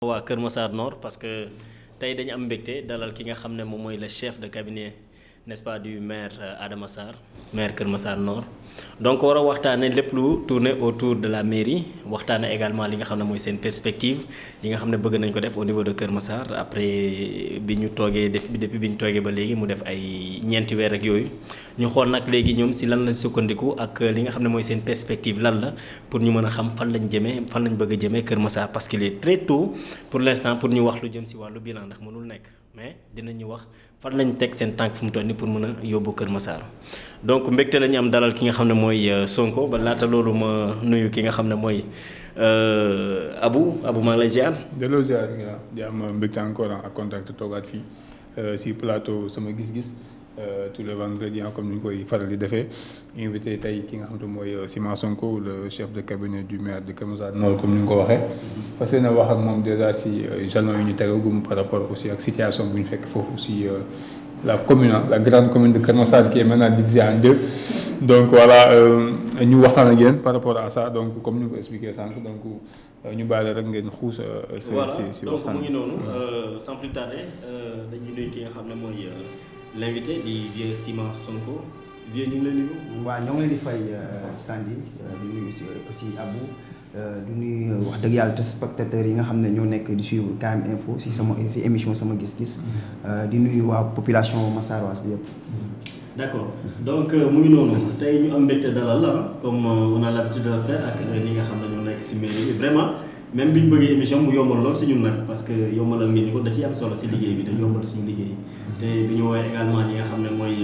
waa Kër Massar Nord parce que tey dañu am mbégte dalal ki nga xam ne moom mooy le chef de cabinet n'est-ce pas du maire Adama Sarr maire Kër Massar Nord donc war a waxtaane lépp lu tourner autour de la mairie waxtaane également li nga xam ne mooy seen perspective yi nga xam ne bëgg nañ ko def au niveau de Kër Massar après bi ñu toogee depuis bi ñu toogee ba léegi mu def ay ñeenti weer ak yooyu ñu xool nag léegi ñoom si lan lañ sukkandiku ak li nga xam ne mooy seen perspective lan la pour ñu mën a xam fan lañ jëmee fan lañ bëgg a jëmee Kër Massar parce qu'il est très tôt pour l'instant pour ñu wax lu jëm si wàllu bilan ndax mënul nekk mais dinañu wax fan lañ teg seen tànk fu mu toll nii pour mën a yóbbu Kër Massar donc mbégte la ñu am dalal ki nga xam ne mooy Sonko ba laata loolu ma nuyu ki nga xam ne mooy Abou maa ngi lay ziar. delloo ziar nga di am mbégte encore ak contact toogaat fii si plateau sama gis-gis tous les vendredis comme ni ñu koy faral di defee invité tey ki nga xam te mooy Sima Sonko le chef de cabinet du maire de Kër Massar Nord comme ni nga ko waxee. fas yéene wax ak moom déjà si jalons yi ñu tegagum par rapport aussi ak situation bu ñu fekk foofu si la commune la grande commune de Kër Massar qui est maintenant divisée en deux. donc voilà ñu waxtaan ak yéen par rapport à ça donc comme ni nga ko expliqué sànq donc ñu bàyyi rek ngeen xuus. si waxtaan donc mu ngi noonu sans plus tarder dañuy nuyu ki nga xam ne mooy l'invité di vieux Sima Sonko vieux ñu ngi lay nuyu. waaw ñoo ngi leen di fay Sandy di nuyu aussi Abou di nuyu wax dëgg yàlla te spectateurs yi nga xam ne ñoo nekk di suivre KM Info si émission sama gis-gis di nuyu waa population massaroise bi yëpp. d'accord donc mu ngi noonu tey ñu am mbégte dalal comme on a l'habitude de le faire ak ñi nga xam ne ñoo nekk si mairie bi vraiment même bi ñu bëggee émission mu yombal lool si ñun nag parce que yombalal ngeen ñu ko da ciy am solo si liggéey bi dañu yombal suñu liggéey te bi ñu woowee également ñi nga xam ne mooy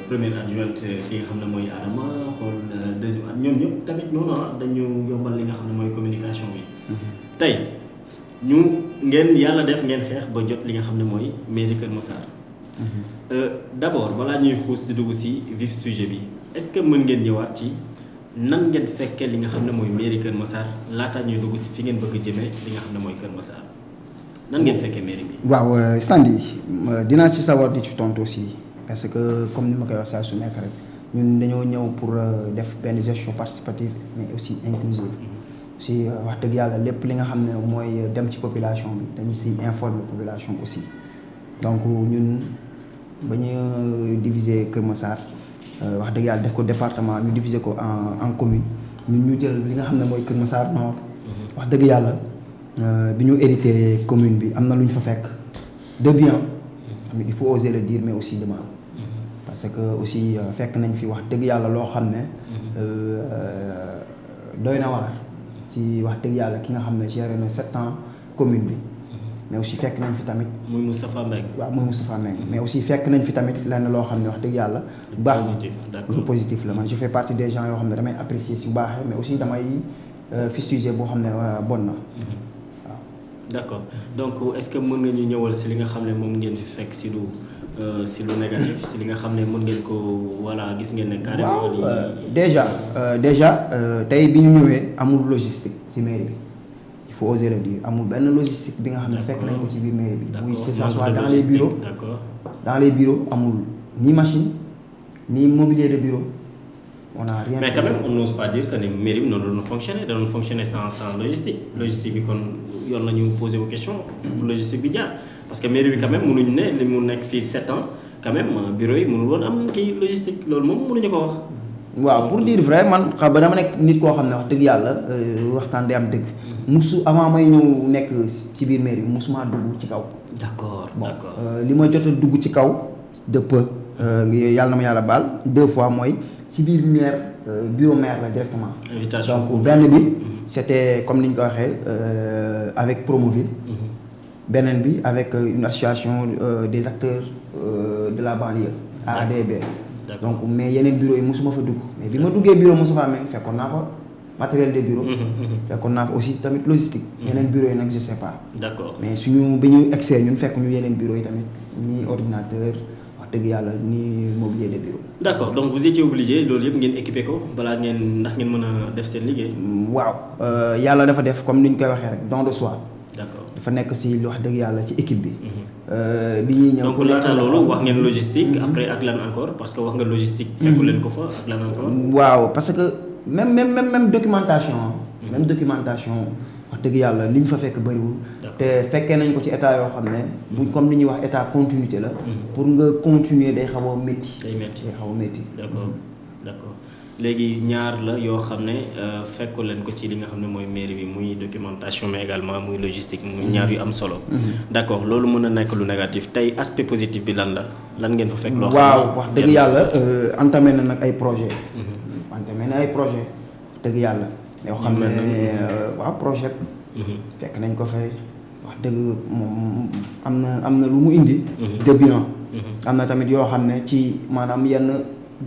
première adjointe ki nga xam ne mooy Adama xool deuxième at ñoom ñëpp tamit noonu dañu yombal li nga xam ne mooy communication bi tey ñu ngeen yàlla def ngeen xeex ba jot li nga xam ne mooy mairie Kër Massar. D'abord balaa ñuy xuus di dugg ci vif sujet bi est-ce que mën ngeen ñëwaat ci nan ngeen fekkee li nga xam ne mooy mairie Kër Massar laataa ñuy dugg ci fi ngeen bëgg jëmee li nga xam ne mooy Kër Massar nan ngeen fekkee mairie bi. waaw Sandy dinaa ci sawar di ci tontu aussi parce que comme ni ma koy wax saa su nekk rek ñun dañoo ñëw pour def benn gestion participative mais aussi inclusive aussi wax dëgg yàlla lépp li nga xam ne mooy dem ci population bi dañu ci informer population aussi donc ñun. ba ñu diviser Kër Massar wax dëgg yàlla def ko département ñu diviser ko en commune ñun ñu jël li nga xam ne mooy Kër Massar Nord wax dëgg yàlla bi ñu hérité commune bi am na lu ñu fa fekk de bien tamit il faut oser le dire mais aussi de mal parce que aussi fekk nañ fi wax dëgg yàlla loo xam ne doy na waar ci wax dëgg yàlla ki nga xam ne géré na 7 ans commune bi mais aussi fekk nañ fi tamit. muy Moustapha Mbengue. waaw muy Moustapha Mbengue mais aussi fekk nañ fi tamit lenn loo xam ne wax dëgg yàlla. baax na lu positif la man je fais partie des gens yoo xam ne damay apprécier si bu baaxee mais aussi damay fustiger boo xam ne bon na waaw. d'accord donc est-ce que mën nga ñu ñëwal si li nga xam ne moom ngeen fi fekk si lu négatif si li nga xam ne mën ngeen ko voilà gis ngeen ne carrément. déjà tey bi ñu ñëwee amul logistique si mairie bi. il faut oser le dire amul benn logistique bi nga xam ne fekk nañ ko ci biir mairie bi. muy que ça soit dans les bureaux amul ni machine ni mobilier de bureau on a rien. mais quand même on n'ose pas dire que ne mairie bi noonu doon fonctionner da doon fonctionner sans logistique bi kon yoon nañu poser wu question logistique bi jaar parce que mairie bi quand même mënuñu ne li mu nekk fii 7 ans quand même bureau yi mënul woon am kii logistique loolu moom mënuñu ko wax. waaw pour dire vrai man xam ba dama nekk nit koo xam ne wax dëgg yàlla waxtaan day am dëgg. musu avant may ñëw nekk ci biir mairie bi musuma dugg ci kaw. d'accord d'accord li ma jot a dugg ci kaw de peu yàlla na ma yàlla baal 2 fois mooy ci biir maire bureau maire la directement. invitation donc benn bi c'était comme ni ñu ko waxee avec Promoville. beneen bi avec une association des acteurs de la banlieue. AADB. donc mais yeneen bureau yi musuma fa dugg mais bi ma duggee bureau Moustapha Mbengue fekkoon naa fa matériel de bureau. fekkoon naa fa aussi tamit logistique. yeneen bureau yi nag je sais pas. d'accord mais suñu bi ñu excès ñun fekk ñu yeneen bureau yi tamit ni ordinateur wax dëgg yàlla ni mobilier de bureau. d'accord donc vous étiez obligé loolu yëpp ngeen équipé ko balaa ngeen ndax ngeen mën a def seen liggéey. waaw yàlla dafa def comme ni ñu koy waxee rek don de soi. d'accord dafa nekk si wax dëgg yàlla ci équipe bi. bi ñuy ñëw donc laata loolu wax ngeen logistique après ak lan encore parce que wax nga logistique. fekku leen ko fa ak lan encore. waaw parce que même documentation. même documentation wax dëgg yàlla li ñu fa fekk bëriwul. te fekkee nañ ko ci état yoo xam ne. buñ comme li ñuy wax état continuité la. pour nga continuer day xaw a métti. day xaw a métti. d'accord léegi ñaar la yoo xam ne fekku leen ko ci li nga xam ne mooy mairie bi muy documentation mais également muy logistique muy ñaar yu am solo. d'accord loolu mën a nekk lu négatif tey aspect positif bi lan ngeen fa fekk. loo xam ne waaw wax dëgg yàlla entamé na nag ay projet entamé na ay projet dëgg yàlla. yoo xam ne waaw projet. fekk nañ ko fay wax dëgg moom am na lu mu indi. de bien. am na tamit yoo xam ne ci maanaam yenn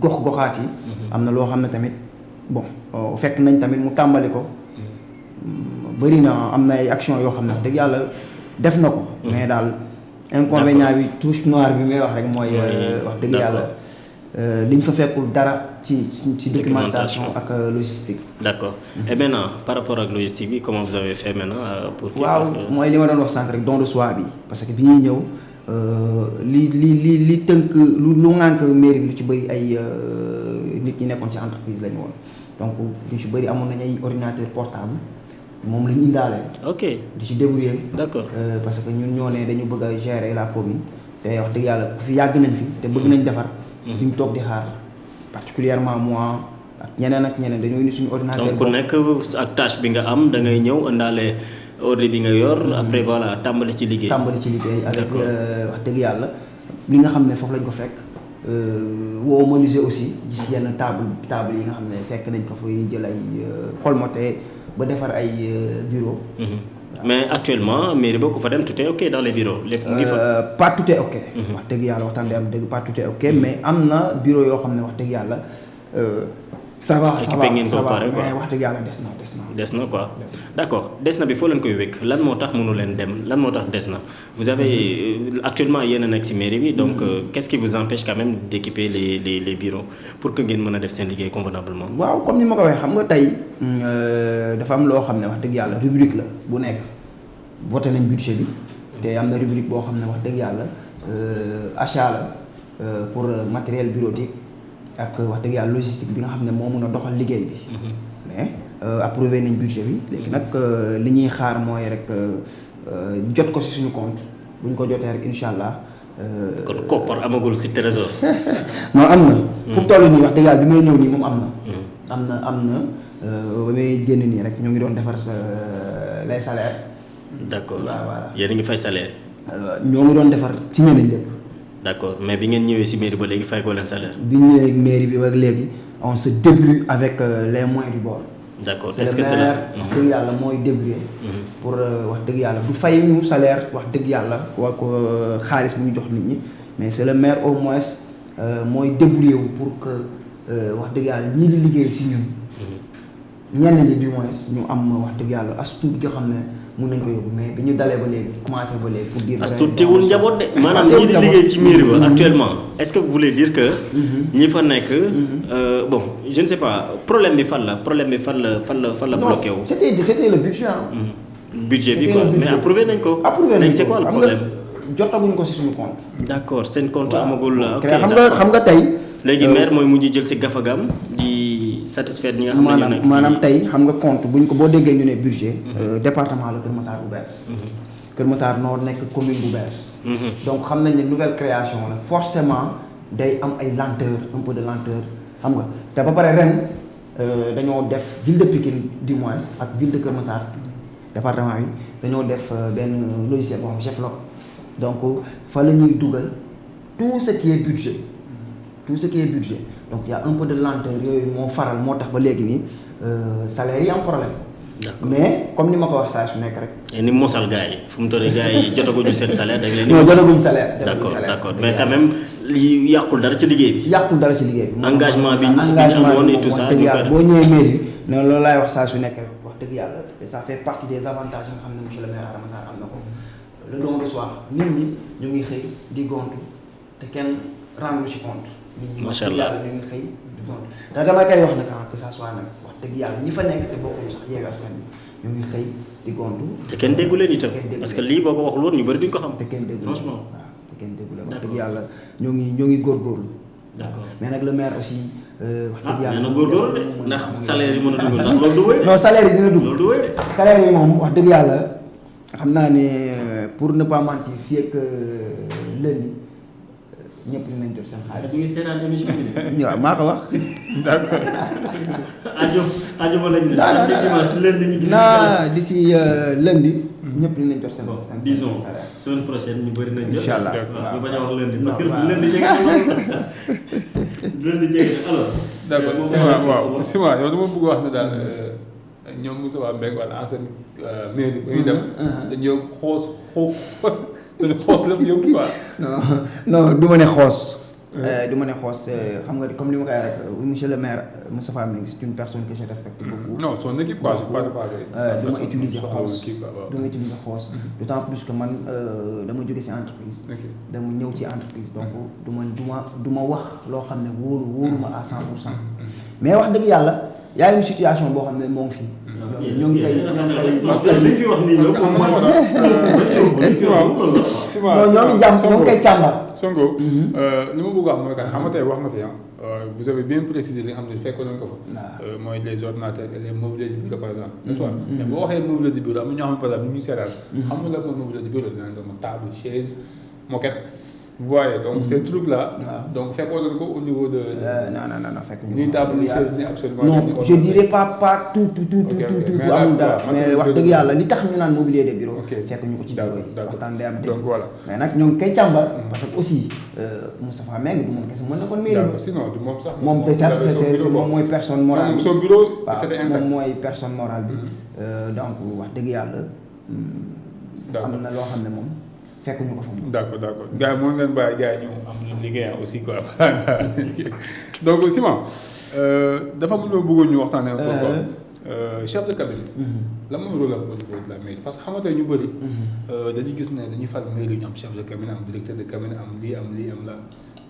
gox-goxaat yi. am na loo xam ne tamit bon fekk nañ tamit mu tàmbali ko. bëri na am na ay action yoo xam ne wax dëgg yàlla def na ko. mais daal inconvénient bi touche noire bi may wax rek mooy. wax dëgg yàlla liñ fa fekkul dara ci documentation ak logistique. d'accord et maintenant par rapport ak logistique bi comment vous avez fait maintenant pour. waaw mooy li ma doon wax sànq rek don de soi bi parce que bi ñuy ñëw li tënk lu ŋànk mairie bi lu ci bëri ay nit ñi nekkoon ci entreprise lañu woon donc lu ci bëri amoon nañ ay ordinateur portable moom la ñu indaale. ok di ci débrouiller. d'accord parce que ñun ñoo ne dañu bëgg a gérer la commune te wax dëgg yàlla ku fi yàgg nañ fi te bëgg nañ defar. duñ toog di xaar particulièrement moi ak ñeneen dañoo indi suñu ordinateur. donc ku nekk ak tâche bi nga am da ngay ñëw indaale ordre bi nga yor. après voilà tàmbali ci liggéey. avec wax dëgg yàlla li nga xam ne foofu lañ ko fekk woo menuisier aussi gis yenn table yi nga xam ne fekk nañ ko fay jël ay colmoté ba defar ay bureau. mais actuellement mairie boo ko fa dem tout est ok dans les bureaux lépp mu ngi fa. pas tout est ok. wax dëgg yàlla waxtaan bi am dëgg pas tout est ok mais am na bureau yoo xam ne wax dëgg yàlla ça va mais wax dëgg yàlla des na quoi. d'accord des na bi foo leen koy wékk lan moo tax mënu leen dem lan moo tax des na vous avez actuellement yéen a nekk ci mairie bi donc qu'est-ce qui vous empêche quand même d'équiper les bureaux pour que ngeen mën a def seen liggéey convenablement. waaw comme ni ma ko waxee xam nga tey dafa am loo xam ne wax dëgg yàlla rubrique la bu nekk voté nañ budget bi te am na rubrique boo xam ne wax dëgg yàlla achat la pour matériel bureautique ak wax dëgg yàlla logistique bi nga xam ne moo mën a doxal liggéey bi. mais approuvé nañ budget bi. léegi nag li ñuy xaar mooy rek jot ko ci suñu compte buñ ko jotee rek incha allah. kon koppar amagul ci trésor. non am na. fu mu toll nii wax dëgg yàlla bi may ñëw nii moom am na. am na ba may génn nii rek ñu ngi doon defar les salaires. d'accord voilà yéen a ngi fay salaire. ñoo ngi doon defar ci ñeneen lépp. d'accord mais bi ngeen ñëwee ci mairie ba léegi fay ko leen salaire. bi ñu ñëwee mairie bi ba léegi on se débrouille avec les moyens du bord. d'accord est-ce que c'est le maire wax dëgg yàlla mooy débrouiller. pour wax dëgg yàlla du fay ñu salaire wax dëgg yàlla waa ko xaalis bu ñu jox nit ñi mais c'est le maire au moins mooy débrouiller wu pour que wax dëgg yàlla ñii di liggéey ci ñun. ñenn ñi du moins ñu am wax dëgg yàlla as tuut nga xam ne mun nañ ko yóbbu mais bi ñu dalee ba léegi commencé ba léegi pour dire. as tuut teewul njaboot de maanaam ñii di liggéey ci mairie ba actuellement est-ce que vous voulez dire que. ñi fa nekk. bon je ne sais pas problème bi fan la bloqué wu. c'était le budget budget bi quoi mais approuvé nañ ko. approuvé c'est quoi le problème. jotaguñ ko ci suñu compte. d'accord seen compte amagul. ok xam nga tey. léegi maire mooy mujj jël ci gafagam di satisfaire ñi nga xam ne ñoo nekk maanaam tey xam nga compte buñ ko boo déggee ñu ne budget. département la Kër Massar bu bees. Kër Massar Nord nekk commune bu bees. donc xam nañ ne nouvelle création la forcément day am ay lenteur un peu de lenteur xam nga te ba pare ren dañoo def ville de Pikine du moins ak ville de Kër Massar département bi dañoo def benn logiciel boo xam Cheflog donc fa la ñuy dugal tout ce qui est budget. donc y a un peu de lenteur yooyu moo tax ba léegi nii salaire yi am problème. mais comme ni ma ko wax saa su nekk rek. ni mosal gars yi fu mu toll gars yi jotaguñu seen salaire. da ngeen non jotaguñu salaire. d'accord mais quand même li yàqul dara ci liggéey bi. engagement bi ñu amoon et tout ça. boo ñëwee mairie ne loolu laay wax saa su nekk rek wax dëgg yàlla ça fait partie des avantages yi nga xam ne monsieur le maire Adama Sarr am na ko le don de soi nit ñi ñu ngi xëy di gontu te kenn rendre ci compte. macha allah ñu ngi xëy di gont te dama koy wax nag que ça soit nag wax dëgg yàlla ñi fa nekk te bokkuñu sax Yewwi Askan Wi ñu ngi xëy di gontu. te kenn déggu leen itam parce que lii boo ko waxul woon ñu bëri duñ ko xam. te kenn déggu leen franchement waaw te kenn déggu leen wax dëgg yàlla ñoo ngi góorgóorlu. d'accord mais nag le maire aussi wax dëgg yàlla nee na góorgóorlu de ndax salaire yi mën a dugg ndax loolu du wéy. non salaire yi dina dugg loolu du wéy de. salaire yi moom wax dëgg yàlla xam naa ne pour ne pas mentir fii ak lundi ñëpp dinañ jot seen xaalis. bu ngi seetaan émission bi de. waaw maa ko wax. d'accord. aajo lañ ne. samedi dimanche lundi ñu gis. naa d'ici lundi. ñëpp dinañ jot seen disons salaire. semaine prochaine ñu bëri nañ jot. incha allah waaw ñu bañ a wax lundi non, parce que waaw. lundi jege lundi jege alors. d'accord Sima waaw Sima yow dama bëgg wax ne daal ñoom Moussa Mbengue wala ancienne mairie ba ñuy dem. dañoo xoos lépp yëpp quoi. non du ma ne xoos. du ma ne xoos xam nga comme li ma koy rek monsieur le maire Moustapha Mbengue c'est une personne que je respecte beaucoup. non son équipe quoi c'est pas de du ma utiliser xoos du ma utiliser xoos. d'autant plus que man dama jóge ci entreprise. dama ñëw ci entreprise donc du ma wax loo xam ne wóoruma à 100%. mais wax dëgg yàlla y a une situation boo xam ne moo ngi fi. ñoo ngi koy parce que li fi wax nii ñoo ngi jàmm ñoo ngi koy càmbar. Sonko li ma bëgg wax mooy que xam nga tey wax nga fi vous avez bien précisé li nga xam ne fekkoon nañ ko fa. mooy les ordinateurs et les mobiliers du bureau par exemple. n'est-ce pas mais boo waxee mobilier du bureau am na ñoo xam ne par exemple ñu ngi seetaan. xam nga la mooy mobilier du bureau dinaa doon table chaise moquette. vous voyez donc ces trucs là. donc fekkoon nañ ko au niveau de. non fekk ñu ni table ni chaise ni absolument. non je dirais pas tout amul dara mais wax dëgg yàlla li tax ñu naan mobilier de bureau. fekk ñu ko ci bureau yi waxtaan day am dégg. donc voilà mais nag ñoo ngi koy càmbar. parce que aussi Moustapha Mbengue du moom kese mën na kon mairie. sinon du moom sax. moom de certes c'est moom mooy personne morale bi. son bureau c'était waaw moom mooy personne morale bi. donc wax dëgg yàlla. am na loo xam ne moom. fekk ñu ko fa moom. d'accord gars yi moo ngeen bàyyi gars yi ñu am lu liggéey aussi quoi donc Simon dafa am loo bëggoon ñu waxtaanee. chef de cabinet. lan mooy rôle am au niveau de la mairie parce que xam nga tey ñu bëri. dañuy gis ne dañuy fal mairie ñu am chef de cabinet am directeur de cabinet am lii am la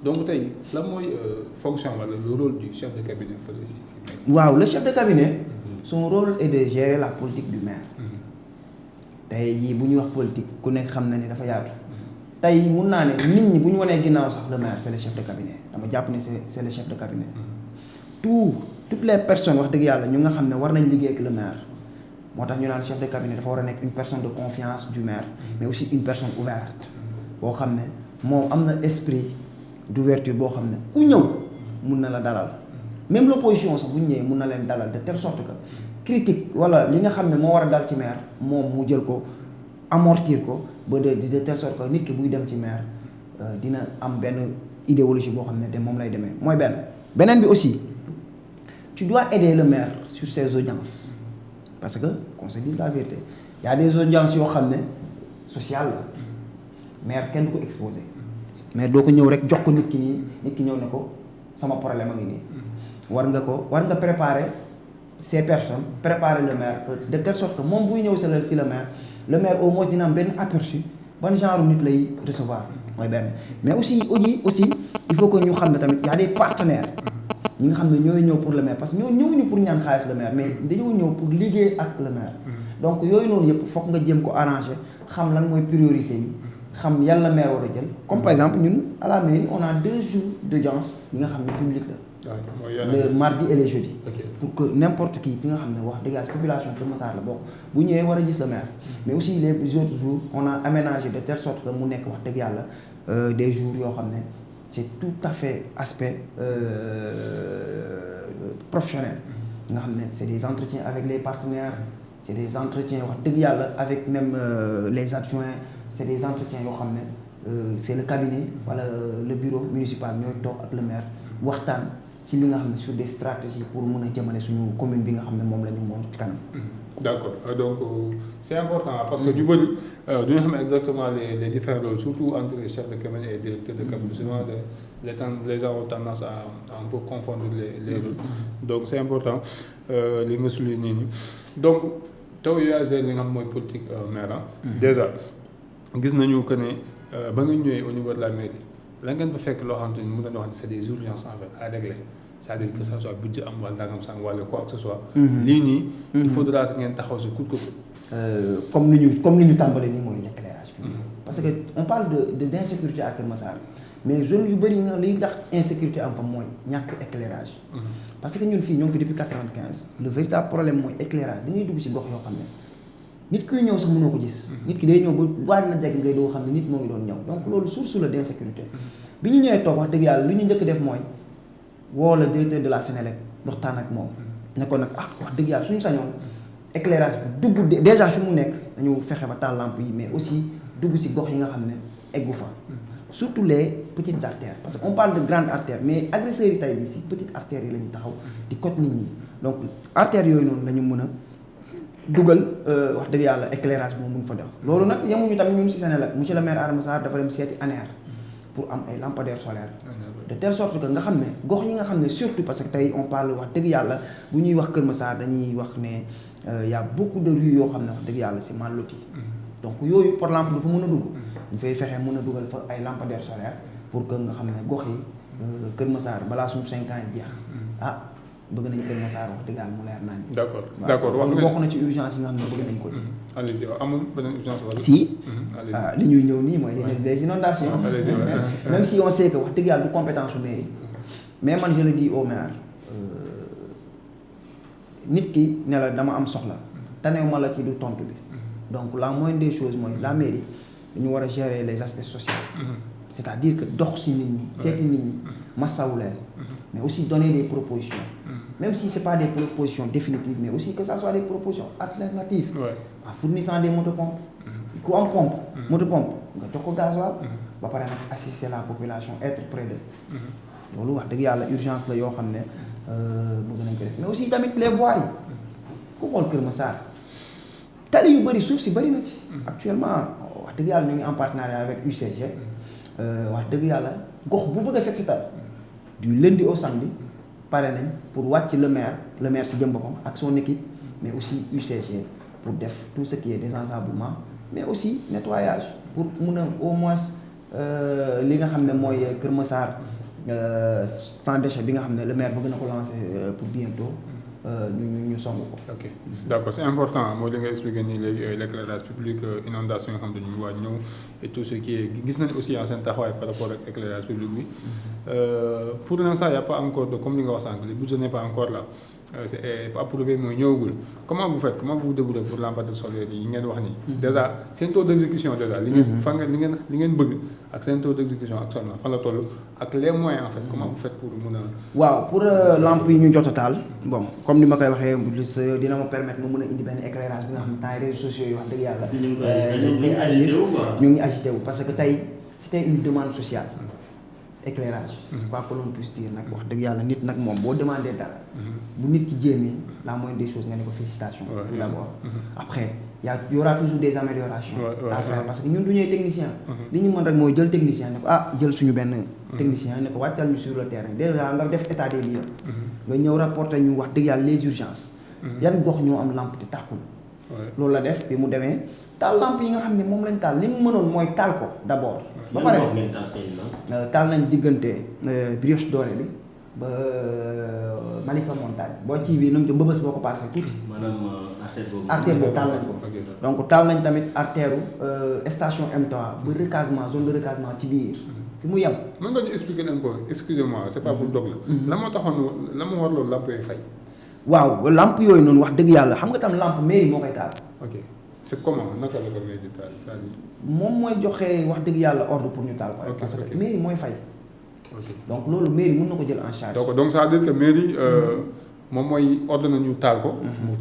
donc tey lan mooy fonction wala le rôle du chef de cabinet fële si mairie. waaw le chef de cabinet. son rôle est de gérer la politique du maire. tey jii bu ñuy wax politique ku nekk xam na ni dafa yaatu tey mun naa ne nit ñi bu ñu wanee ginnaaw sax le maire c'est le chef de cabinet dama jàpp ne c'est le chef de cabinet toutes les personnes wax dëgg yàlla ñu nga xam ne war nañ liggéey ak le maire moo tax ñu naan chef de cabinet dafa war a nekk une personne de confiance du maire mais aussi une personne ouverte boo xam ne moom am na esprit d'ouverture boo xam ne ku ñëw mun na la dalal même l'opposition sax bu ñu ñëwee mun na leen dalal de telle sorte que critique wala li nga xam ne moo war a dal ci maire moom mu jël ko amortir ko ba de telle sorte que nit ki buy dem ci maire dina am benn idéologie boo xam ne de moom lay demee mooy beneen bi aussi tu dois aider le maire sur ses audiences parce que qu'on se dise la vérité il y a des audiences yoo xam ne sociales la maire kenn du ko exposé mais doo ko ñëw rek jox ko nit ki ñëw ne ko sama problème a ngi nii war nga préparer ces personnes préparer le maire de telle sorte que moom buy ñëw si le maire au moins dina am benn aperçu ban genre nit lay recevoir mooy benn mais aussi il faut que ñu xam ne tamit y a des partenaires ñi nga xam ne ñooy ñëw pour le maire parce que ñoo ñëwuñu pour ñaan xaalis le maire mais dañoo ñëw pour liggéey ak le maire donc yooyu noonu yëpp foog nga jéem ko arranger xam lan mooy priorité yi xam yan la maire war a jël comme par exemple ñun à la mairie on a 2 jours d'audience yi nga xam ne public la le mardi et le jeudi pour que n'importe qui nga xam ne wax dëgg yàlla population Kër Massar la bokk bu ñëwee war a gis le maire mais aussi les autres jours on a aménagé de telle sorte que mu nekk wax dëgg yàlla des jours yoo xam ne c'est tout à fait aspect professionnel nga xam ne c'est des entretiens avec les partenaires c'est des entretiens wax dëgg yàlla avec même les adjoints c'est des entretiens yoo xam ne c'est le cabinet wala le bureau municipal ñooy toog ak le maire waxtaan ci li nga xam ne sur des stratégies pour mën a jëmale suñu commune bi nga xam ne moom la ñu moom ci kanam. d'accord donc c'est important parce que ñu bëri du ñu xam exactement les différents rôles surtout entre les chefs de cabinet et directeurs de cabinet souvent les gens ont tendance à un peu confondre les rôles donc c'est important li nga souligné nii donc taw yaa géré li nga xam mooy politique maire déjà gis nañu que ne ba nga ñëwee au niveau de la mairie la ngeen fa fekk loo xam te ni mën nañu wax ne c'est des urgences en fait à régler c'est-à-dire que ça soit budget am wala dangam sang wala quoi que ce soit. lii nii. il faudra que ngeen taxaw si coûte que coûte. comme ni ñu tàmbalee nii mooy l'éclairage public. parce que on parle d'insécurité à Kër Massar mais zone yu bëri nga liy tax insécurité am fa mooy ñàkk éclairage. parce que ñun fii ñoo ngi fi depuis 95 le véritable problème mooy éclairage dañuy dugg si gox yoo xam ne nit kuy ñëw sax mënoo ko gis. nit ki day ñëw ba waaj na jeg ngay doo xam ne nit moo ngi doon ñëw donc loolu source la d' insécurité. bi ñu ñëwee toog wax dëgg yàlla lu ñu njëkk def mooy woo la directeur de la Sénélec waxtaan ak moom ne ko nag wax dëgg yàlla suñu sañoon éclairage bi dugg déjà fi mu nekk dañu fexe ba taal lampe yi mais aussi dugg si gox yi nga xam ne eggu fa. surtout les petites artères parce que on parle de grandes artères mais agresseurs yi tey jii si petites artères yi la ñuy taxaw di koj nit ñi donc artères yooyu noonu la ñu mën a dugal wax dëgg yàlla éclairage moom mun fa def loolu nag yemuñu tamit ñun si Sénégal monsieur le maire Adama Sarr dafa dem seeti ANER pour am ay lampadaires solaires de telle sorte que nga xam ne gox yi nga xam ne surtout parce que tey on parle wax dëgg yàlla bu ñuy wax Kër Massar dañuy wax ne y a beaucoup de rues yoo xam ne wax dëgg yàlla c'est mal loti donc yooyu par lampe du fa mën a dugg ñu fay fexe mën a dugal fa ay lampadaires solaires pour que nga xam ne gox yi Kër Massar balaa suñu 5 ans yi jeex bëgg nañ Kër Massar wax dëgg yàlla mu leer nañ. d'accord wax nga bokk na ci urgence yi nga xam ne bëgg nañ ko ci. allez-y amul beneen urgence wala. si li ñuy ñëw nii mooy des inondations. même si on sait que wax dëgg yàlla du compétence su mairie mais man je le dis au maire nit ki ne la dama am soxla tanew ma la ci du tontu bi donc la moindre des choses mooy la mairie dañu war a gérer les aspects sociaux. c'est-à-dire que dox si nit ñi seeti nit ñi masawu leen mais aussi donner des propositions même si c'est pas des propositions définitives mais aussi que ça soit des propositions alternatives en fournissant des motopompes ku am pompe motopompe nga jox ko gasoil ba pare nag assister la population être près d'eux loolu wax dëgg yàlla urgence la yoo xam ne bëgg nañ ko def mais aussi tamit les voiries yi ku xool Kër Massar tali yu bëri suuf si bëri na ci actuellement wax dëgg yàlla ñu ngi en partenariat avec UCG wax dëgg yàlla gox bu bëgg a set setal du lundi au samedi pare nañ pour wàcc le maire si jëm boppam ak son équipe mais aussi UCG pour def tout ce qui est désensablement mais aussi nettoyage pour mun a au moins li nga xam ne mooy Kër Massar sans déchet bi nga xam ne le maire bëgg na ko lancer pour bientôt ñu song ko. ok d'accord c'est important mooy li nga expliqué nii léegi l'éclairage public inondation yi nga xam ne ñu ngi waaj ñëw et tout ce qui est gis nañu aussi seen taxawaay par rapport ak éclairage public bi pour l'instant y a pas encore de comme li nga wax sànq le budget n'est pas encore là c'est pas approuvé mooy ñëwagul comment vous faites comment vous vous débrouillez pour lampadaires solaires yi ngeen wax nii déjà seen taux d'exécution déjà li ngeen fan nga li ngeen bëgg ak seen taux d'exécution actuellement fan la toll ak les moyens en fait comment vous faites pour mun a waaw pour lampe yi ñu jot a taal bon comme ni ma koy waxee dina ma permettre ma mën a indi benn éclairage bi nga xam ne temps réseaux sociaux yi wax dëgg yàlla ñu ngi agité wu parce que tey c'était une demande sociale éclairage quoi que l'on puisse dire nag wax dëgg yàlla nit nag moom boo demandé dara bu nit ki jéemee la moindre des choses nga ne ko félicitations d'abord après y aura toujours des améliorations à faire parce que ñun du ñuy technicien li ñu mën rek mooy jël technicien ne ko jël suñu benn technicien ne ko wàccal ñu sur le terrain déjà nga def état des lieux nga ñëw rapporter ñu wax dëgg yàlla les urgences yan gox ñoo am lampe te tàkkul loolu la def bi mu demee taal lampe yi nga xam ne moom lañ taal li mu mënoon mooy taal ko d'abord ba pare taal nañ diggante Brioche Dorée bi ba Malika Montagne boo ci bi nu mu mbëbës boo ko passé tuuti artère boobu taal nañ ko donc taal nañ tamit artère station M3 ba recasement zone de recasement ci biir fi mu yem mën nga ñu expliquer un peu excusez-moi c'est pas pour dog la moo taxoon la moo war loolu lampe yooyu fay waaw lampe yooyu noonu wax dëgg yàlla xam nga tam lampe mairie moo koy taal ok c'est comment naka la ko mairie di taal c'est-à-dire moom mooy joxe wax dëgg yàlla ordre pour ñu taal ko rek parce que mairie mooy fay donc loolu mairie mën na ko jël en charge donc ça veut dire que mairie moom mooy ordre nañu taal ko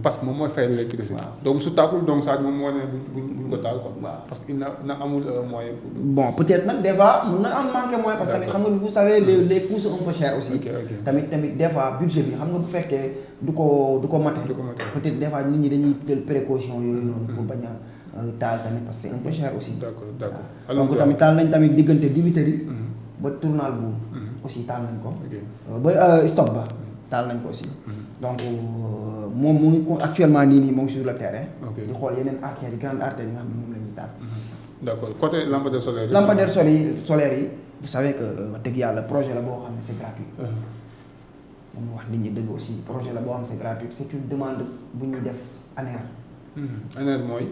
parce que moom mooy fay l'électricité donc su tàkkul donc ça moom moo ne buñ ko taal ko parce que na amul moyen bon peut-être nag des fois mën na am manqué moyen parce que tamit xam nga vous savez les coûts sont un peu chers aussi tamit des fois budget bi xam nga bu fekkee du ko mate peut-être des fois nit ñi dañuy jël précaution yooyu noonu pour bañ a taal tamit parce que c'est un peu cher aussi d'accord donc tamit taal nañ tamit diggante dibiteri ba tournal boom aussi taal nañ ko ba stop ba taal nañ ko aussi donc moom mu ngi actuellement nii moo ngi sur le terrain di xool yeneen artères yi grande artères yi nga xam ne moom la ñuy taal d'accord côté lampadaires solaires solaires yi vous savez que wax dëgg yàlla projet la boo xam ne c'est gratuit moom wax nit ñi dëgg aussi projet la boo xam ne c'est gratuit c'est une demande bu ñuy def ANER ANER mooy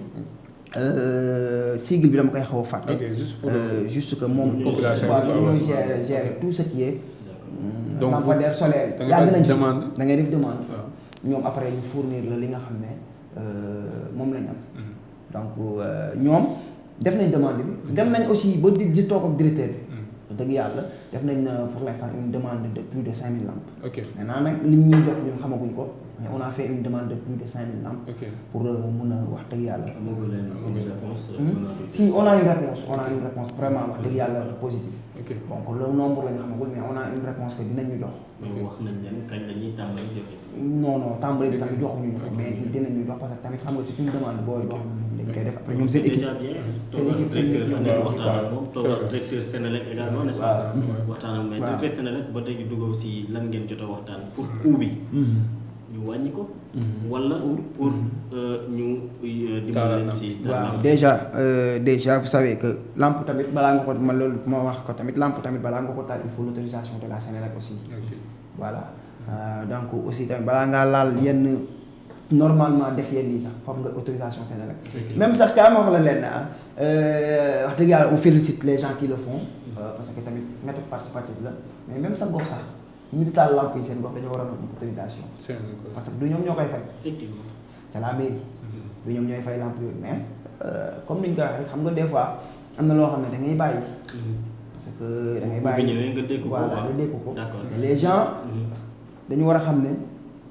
sigle bi dama koy xaw a fàtte. Ok, juste pour juste que moom. population waaw bi ñooy aussi. gérer tout ce qui est. Donc lampadaire solaire da yi. nga yàgg nañ def fi demande. da ngay def demande. waaw. ñoom après ñu fournir la li nga xam ne moom lañ am. donc ñoom def nañ demande bi. dem nañ aussi ba di toog ak directeur bi. wax dëgg yàlla def nañ pour l'instant une demande de plus de 5000 lampes. ok maintenant nag li ñuy jox ñun xamaguñ ko mais on a fait une demande de plus de 5000 lampes. ok pour mun a wax dëgg yàlla. amagoo leen une réponse. si on a une réponse vraiment wax dëgg yàlla positive. ok donc le nombre la ñu xamagul mais on a une réponse que dinañ ñu jox. mais wax nañ leen kañ la ñuy tàmbali joxe. non tàmbali bi tamit joxuñu ñu ko mais dinañ ñu jox parce que tamit xam nga c'est une demande booy boo xam ne dañ koy def après ñoom seen équipe. déjà bien. seen équipe directeur ñoom nekk ñoo waxtaan ak moom toog ak directeur Sénélec également n'est-ce pas. waxtaan ak mais waaw. directeur Sénélec ba léegi dugg aussi lan ngeen jot a waxtaan pour coût bi. ñu wàññi ko. wala pour ñu dimbali leen si. waaw déjà vous savez que lampe tamit balaa nga ko ma loolu ma wax ko tamit lampe tamit balaa nga ko taal il faut l'autorisation de la Sénélec aussi. ok voilà donc aussi tamit balaa ngaa laal yenn normalement def yenn yi sax foog nga autorisation Sénélec. même sax kaa ma wax la leen wax dëgg yàlla on félicite les gens qui le font. parce que tamit méthode participative la mais même sa gox sax ñi di taal lampe yi seen gox dañoo war a am autorisation. parce que du ñoom ñoo koy fay. effectivement. c'est la mairie. du ñoom ñooy fay lampe yooyu mais comme ni ñu koy waxee rek xam nga des fois am na loo xam ne da ngay bàyyi. parce que da ngay bàyyi bu ñëwee nga dégg ko voilà nga dégg ko. d'accord mais les gens dañu war a xam ne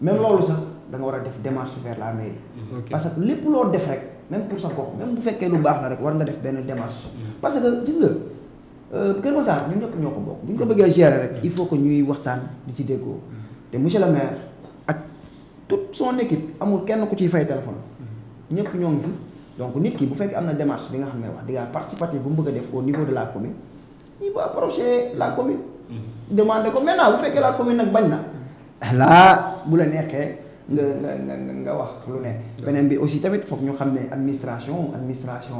même loolu sax da nga war a def démarche vers la mairie. ok parce que lépp loo def rek même pour sa gox même bu fekkee lu baax la rek war nga def benn démarche. parce que gis nga Kër Massar ñun ñëpp ñoo ko bokk bu ñu ko bëggee gérer rek il faut que ñuy waxtaan di ci déggoo te monsieur le maire ak toute son équipe amul kenn ku ciy fay téléphone ñëpp ñoo ngi fi donc nit ki bu fekkee am na démarche bi nga xam ne wax dëgg yàlla participative bu mu bëgg a def au niveau de la commune il va approcher la commune. demander ko maintenant bu fekkee la commune nag bañ na là bu la neexee nga wax lu ne. beneen bi aussi tamit foog ñu xam ne administration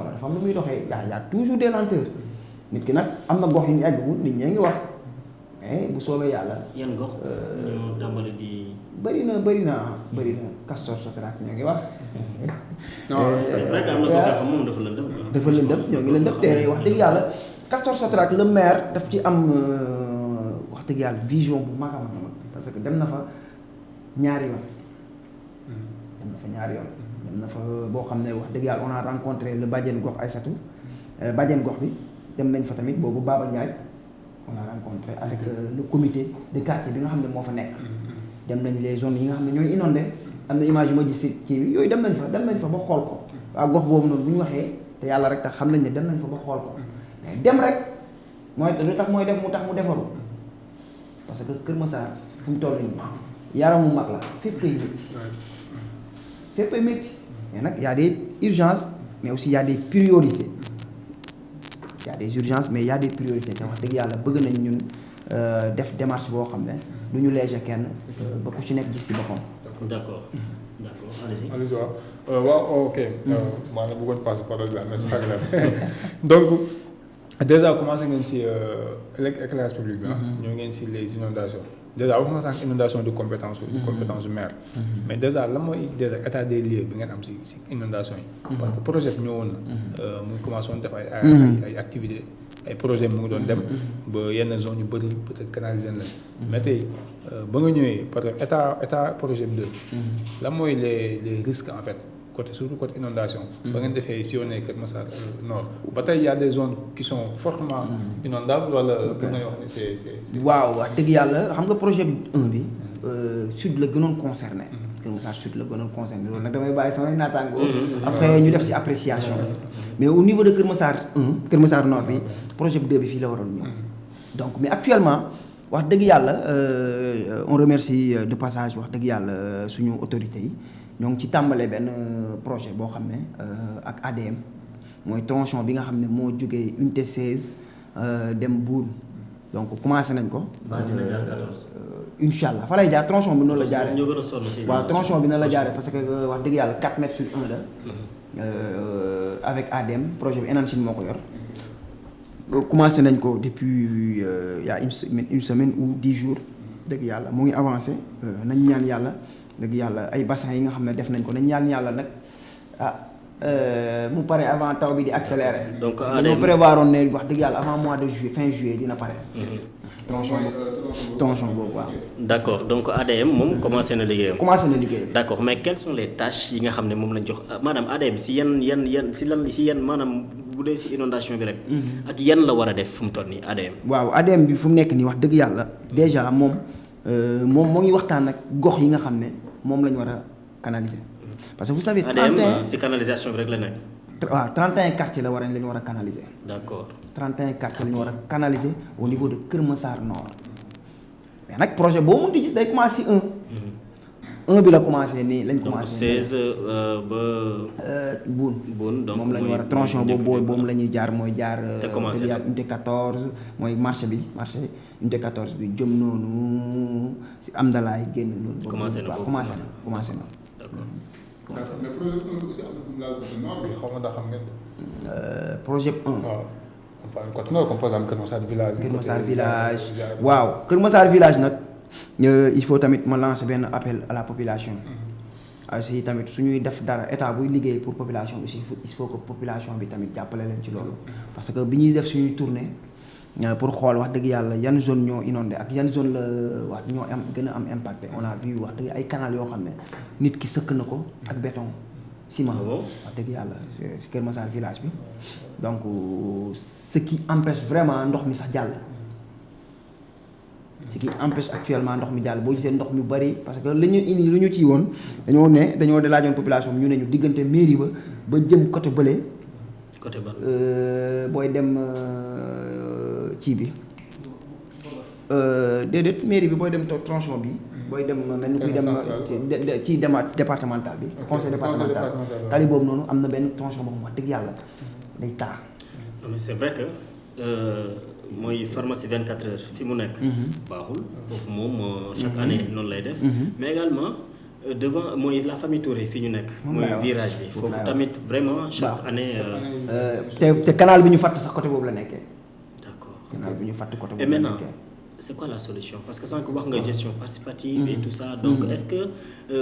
la dafa am lu muy doxee y a toujours des lenteurs. nit ki nag am na gox yu ñu àggagul nit ñee ngi wax mais bu soobee yàlla. yan gox. ñu tàmbali di. bëri na Castor Sotrac ñoo ngi wax. non c'est vrai que am na gox yoo xam moom dafa lëndëm. dafa lëndëm ñoo ngi lëndëm te wax dëgg yàlla Castor Sotrac le maire daf ci am wax dëgg yàlla vision bu mag a mag parce que dem na fa ñaari yoon. dem na fa boo xam ne wax dëgg yàlla on a rencontré le bàjjen gox Aïssatou bàjjen gox bi. dem nañ fa tamit boobu Baba Ndiaye on a rencontré avec le comité de quartier bi nga xam ne moo fa nekk. dem nañ les zones yi nga xam ne ñooy inondé am na image yu ma gis ci kii bi yooyu dem nañ fa ba xool ko. waa gox boobu noonu bu ñu waxee te yàlla rek tax xam nañ ne dem nañ fa ba xool ko mais dem rek mooy lu tax mooy def mu tax mu defaru parce que Kër Massar fu mu toll nii yaramu mag la féppay métti mais nag y a des urgences mais aussi y a des priorités. y a des urgences mais y a des priorités te wax dëgg yàlla bëgg nañ ñun def démarche boo xam ne du ñu léger kenn ba ku ci nekk gis si boppam. d'accord allez-y waaw ok. maanaam bëggoon passer parole bi mais c'est pas grave donc déjà commencé ngeen si éclairage public bi ñoo ngeen si les inondations déjà wax nga sànq inondation de compétence maire mais déjà lan mooy déjà état des lieux bi ngeen am si inondation yi parce que projet bi ñëwoon na mu commencé woon def ay activités ay projets mu ngi doon dem ba yenn zone yu bëri peut-être canaliser na mais tey ba nga ñëwee parce que état projet bi lan mooy les risques en fait surtout côté inondation ba ngeen defee sillonner Kër Massar Nord ba tey y a des zones qui sont fortement inondables wala bu ngay wax ne c'est waaw wax dëgg yàlla xam nga projet bi 1 bi sud la gënoon concerné Kër Massar sud la gënoon concerné loolu nag damay bàyyi samay naataango après ñu def ci appréciation mais au niveau de Kër Massar 1 Kër Massar Nord bi projet bi 2 bi fii la waroon ñëw donc mais actuellement wax dëgg yàlla on remercie de passage wax dëgg yàlla suñu autorités yi ñoo ngi ci tàmbalee benn projet boo xam ne ak ADM mooy tronçon bi nga xam ne moo jógee unité 16 dem Bour donc commencé nañ ko. incha allah fa lay jaar tronçon bi noonu la jaaree. ñoo gën a sonn si waaw tronçon bi noonu la jaaree parce que wax dëgg yàlla 4 mètres sur 1 la. avec ADM projet bi Enanchine moo ko yor. commencé nañ ko depuis il y a une semaine ou 10 jours dëgg yàlla mu ngi avancé nañ ñaan yàlla. dëgg yàlla ay bassin yi nga xam ne def nañ ko nañ ñaan yàlla nag mu pare avant taw bi di accélérer. donc parce que dañoo prévoir woon ne wax dëgg yàlla avant mois de juillet fin juillet dina pare. tronçon boobu waaw. d'accord donc ADM moom commencé na liggéeyam. commencé na liggéeyam. d'accord mais quelles sont les tâches yi nga xam ne moom lañ jox maanaam ADM si yan si yan maanaam bu dee si inondation bi rek. ak yan la war a def fu mu toll nii ADM. waaw ADM bi fu mu nekk nii wax dëgg yàlla déjà moom moo ngi waxtaan ak gox yi nga xam ne moom la ñu war a canaliser. parce que vous savez. 31 ADM si canalisation bi rek la nekk. waaw 31 quartiers la ñu war a canaliser. d'accord 31 quartiers la ñu war a canaliser au niveau de Kër Massar Nord. mais nag projet boo mënti gis day commencé un bi la commencé nii lañ commencé. donc 16 ba. Boune donc moom la ñu war a tronçon boobu la ñuy jaar mooy jaar. te commencé na unité 14 mooy marché unité 14 bi jëm noonu si Amdalaay génn noonu. commencé na boobu commencé na. d'accord. mais projet 1 bi aussi am na fu mu laal côté nord bi xaw ma ndax xam ngeen. projet 1. waaw côté nord comme par exemple Kër Massar village. Kër Massar village waaw Kër Massar village nag il faut tamit ma lancer benn appel à la population. aussi tamit su ñuy def dara état buy liggéey pour population aussi il faut que population bi tamit jàppale leen ci loolu. parce que bi ñuy def suñuy tournée pour xool wax dëgg yàlla yan zone ñoo inondé ak yan zone la wax ñoo am gën a am impacté on a vu wax dëgg ay canal yoo xam ne nit ki sëkk na ko ak béton ciment. wax dëgg yàlla si Kër Massar village bi donc ce qui empêche vraiment ndox mi sax jàll. ce qui empêche actuellement ndox mi jàll boo gisee ndox mi bari parce que li ñu indi lu ñu ci woon dañoo laajoon population bi ñu ne ñu diggante mairie ba jëm côté bële. côté ban. booy dem ci bi. déedéet mairie bi booy dem tronçon bi. booy dem mel ni kuy dem ci départemental bi. conseil départemental tali boobu noonu am na benn tronçon boo xam wax dëgg yàlla day taa. non mais c'est vrai que mooy pharmacie 24 heures fi mu nekk. baaxul foofu moom chaque année noonu lay def. mais également devant mooy la famille Touré fi ñu nekk. mooy virage bi foofu tamit vraiment chaque année. te canal bi ñu fàtt sax côté boobu la nekkee. d'accord canal bi ñu fàtt côté et boobu la maintenant nekkee. c'est quoi la solution parce que sànq wax nga gestion participative et tout ça donc est-ce que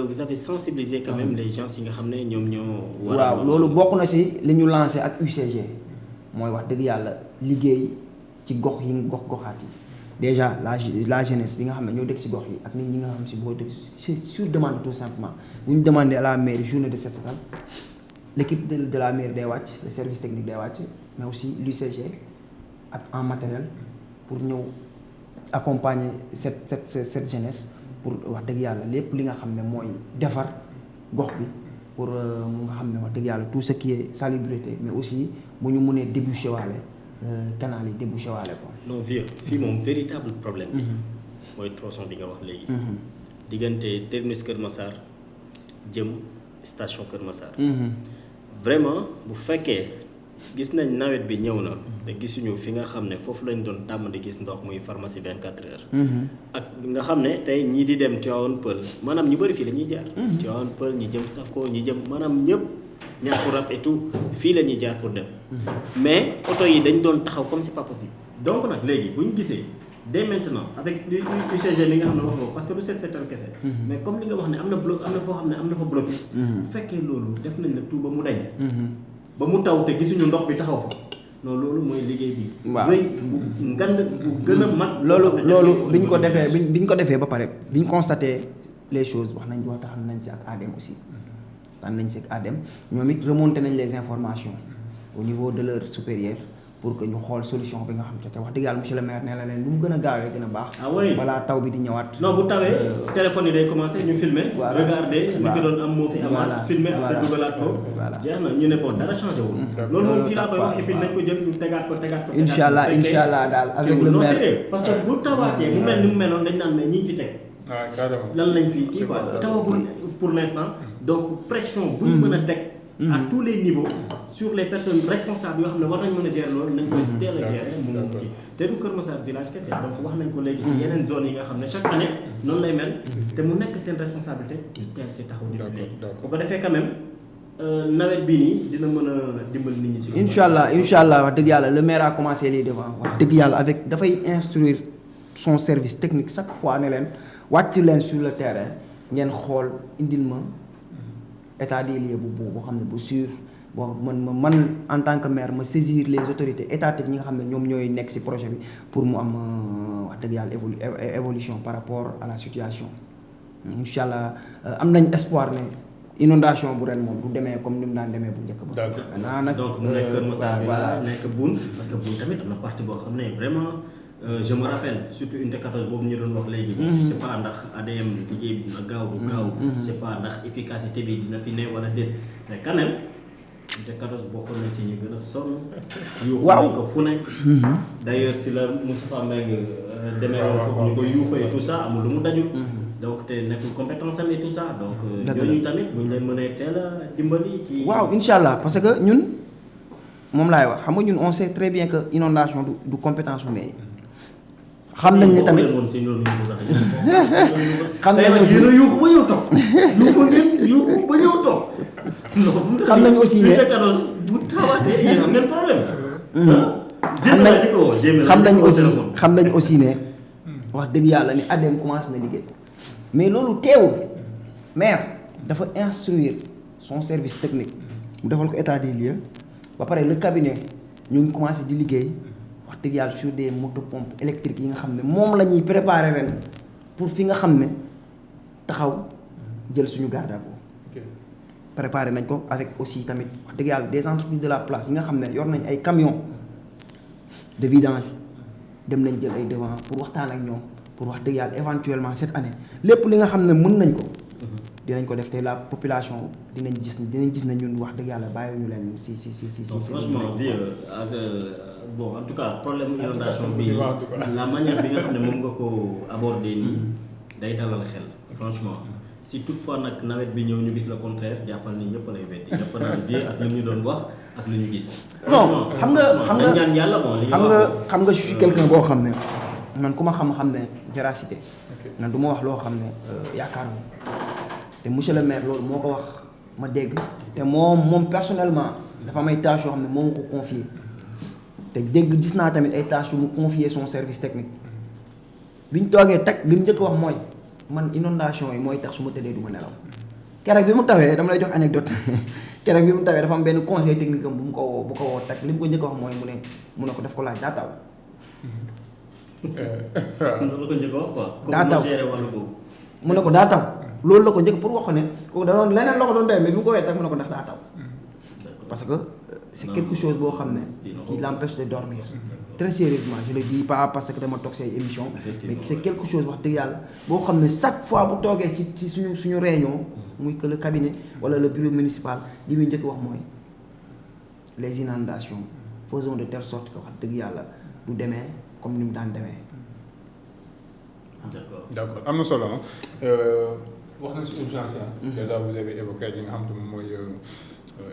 vous avez sensibilisé quand même les gens yi nga xam ne ñoom ñoo. waaw loolu bokk na ci li ñu lancé ak UCG mooy wax dëgg yàlla liggéey ci gox goxaat yi déjà la jeunesse bi nga xam ne ñoo dëkk ci gox yi ak nit ñi nga xam ci boo dëkk c'est sur demande tout simplement bu ñu demandé à la mairie journée de set setal l'équipe de la mairie day wàcc le service technique day wàcc mais aussi l'UCG ak en matériel pour ñëw accompagner cette jeunesse pour wax dëgg yàlla lépp li nga xam ne mooy defar gox bi pour mu nga xam ne wax dëgg yàlla tout ce qui est salubrité mais aussi bu ñu mënee déboucher waale canal yi débouché waale ko. non vieux fii moom véritable problème bi mooy tronçon bi nga wax léegi. diggante terminus Kër Massar jëm station Kër Massar. vraiment bu fekkee gis nañ nawet bi ñëw na te gisuñu fi nga xam ne foofu lañ doon tàmm di gis ndox muy pharmacie 24 heures. ak nga xam ne tey ñii di dem Tivaouane Peulh maanaam ñu bëri fii la ñuy jaar. Tivaouane Peulh ñi jëm Safko ñi jëm maanaam ñëpp. ñàkku rab et tout fii la ñuy jaar pour dem mais oto yi dañ doon taxaw comme c'est pas possible donc nag léegi bu ñu gisee dès maintenant avec UCG li nga xam ne wax nga parce que du seetal kese mais comme li nga wax ne am na foo xam ne am na fa blocus bu fekkee loolu def nañ la tout ba mu dañ ba mu taw te gisuñu ndox bi taxaw fa non loolu mooy liggéey bi waaw bu ngand bu gën a mag loolu biñ ko defee ba pare biñ constaté les choses wax taxam nañ ci ak ADM aussi daan nañ seeg ADM ñoom it remonté nañ les informations au niveau de leur supérieur pour que ñu xool solution bi nga xam te wax dëgg yàlla monsieur le maire nee na leen nu mu gën a gaawee gën a baax. balaa taw bi di ñëwaat. non bu tawee téléphone yi day commencé ñu filmer. regarder li fi doon am moo fi amaat. filmer après dugalaat ko. jeex na ñu ne bon dara changé wul. loolu moom fii laa koy wax et puis nañ ko jël ñu tegaat ko. incha allah daal avec le maire parce que bu tawaatee mu mel ni mu meloon dañ naan mais ñi fi teg. lan lañ fi kii quoi tawagul pour l'instant donc pression bu ñu mën a teg à tous les niveaux sur les personnes responsables yoo xam ne war nañ mën a gérer loolu nañ koy teel a gérer mu kii te du Kër Massar village kese donc wax nañ ko léegi si yeneen zones yi nga xam ne chaque année noonu lay mel te mu nekk seen responsabilité ñu teel si taxaw di léegi bu ko defee quand même nawet bii nii dina mën a dimbali nit ñi si incha allah wax dëgg yàlla le maire a commencé les devants wax dëgg yàlla avec dafay instruire son service technique chaque fois ne leen wàcc leen sur le terrain ngeen xool indil ma état des lieux bu xam ne bu sûr bon man en tant que maire ma saisir les autorités étatiques ñi nga xam ne ñoom ñooy nekk ci projet bi pour mu am wax dëgg yàlla évolution par rapport à la situation incha allah am nañ espoir ne inondation bu ren moom du demee comme ni mu daan demee bu njëkk ba. d'accord nag donc mu nekk Kër Massar bi la nekk Boune parce que Boune tamit am na partie boo xam ne vraiment je me rappelle surtout unité 14 boobu ñu doon wax léegi. je sais pas ndax ADM liggéey bi na gaaw du gaaw. je sais pas ndax efficacité bi dina fi ne wala déet mais quand même unité 14 bokkoon nañ si ñu gën a sonn. waaw yuuxu ko fu ne. d'ailleurs si la Moustapha Mbengue demee woon foofu ñu koy yuuxoo et tout ça amul lu mu dajul. donc te nekkul compétence am et tout ça donc. ñooñu tamit bu ñu leen mënee teel a dimbali ci. waaw incha allah parce que ñun moom laay wax xam nga ñun on sait très bien que inondation du compétence bu mairie. xam nañ ne tamit xam nañ aussi ne yuuxu ba ñëw toog yuuxu ba ñëw toog. xam nañ aussi ne bu tawaatee yéen am ngeen problème. xam nañ aussi ne wax dëgg yàlla ni ADM commencé na liggéey mais loolu teewul maire dafa instruire son service technique mu defal ko état des lieux ba pare le cabinet ñu ngi commencé di liggéey wax dëgg yàlla sur des motopompes électriques yi nga xam ne moom la ñuy préparer ren pour fi nga xam ne taxaw jël suñu garde à vous préparer nañ ko avec aussi tamit wax dëgg yàlla des entreprises de la place yi nga xam ne yor nañ ay camions de vidange dem nañ jël ay devant pour waxtaan ak ñoom pour wax dëgg yàlla éventuellement cette année lépp li nga xam ne mën nañ ko dinañ ko def te la population dinañ gis ne ñun wax dëgg yàlla bàyyi ñu leen si. franchement bi ak bon en tout cas problème inondation bi la manière bi nga xam ne moom nga ko aborder nii day dalal xel franchement si toutefois nag nawet bi ñëw ñu gis le contraire jàppal ni ñëpp lay weddi ñëpp naan bi ak li ñu doon wax ak li ñu gis. non xam nga ñaan yàlla bon li xam nga je suis quelqu'un boo xam ne man ku ma xam ne véracité man du ma wax loo xam ne yaakaar te monsieur le maire loolu moo ko wax ma dégg te moom personnellement dafa am ay tâches yoo xam ne moo ma ko confier te dégg gis naa tamit ay tâches yu mu confier son service technique bi ñu toogee teg li mu njëkk wax mooy man inondation yi mooy tax su ma tëddee du ma nelaw keroog bi mu tawee dama lay jox anecdote keroog bi mu tawee dafa am benn conseil technique am bu ko woo teg li mu ko njëkk wax mooy mu ne ko def ko laaj daa taw. loolu ko njëkk wax quoi. daa taw mu ne ko daa taw. loolu la ko njëkk pour wax ko ne kooku da doon leneen la ko doon tawee mais bi mu ko wee teg mu ne ko ndax daa taw parce que c'est quelque chose boo xam ne qui l'empêche de dormir très sérieusement je le dis pas parce que dama toog say émission mais c'est quelque chose wax dëgg yàlla boo xam ne chaque fois bu toogee ci suñu réunion muy que le cabinet wala le bureau municipal li muy njëkk wax mooy les inondations faisons de telle sorte que wax dëgg yàlla du demee comme ni mu daan demee. d'accord am na solo wax na si urgence déjà vous avez évoqué li nga xam te moom mooy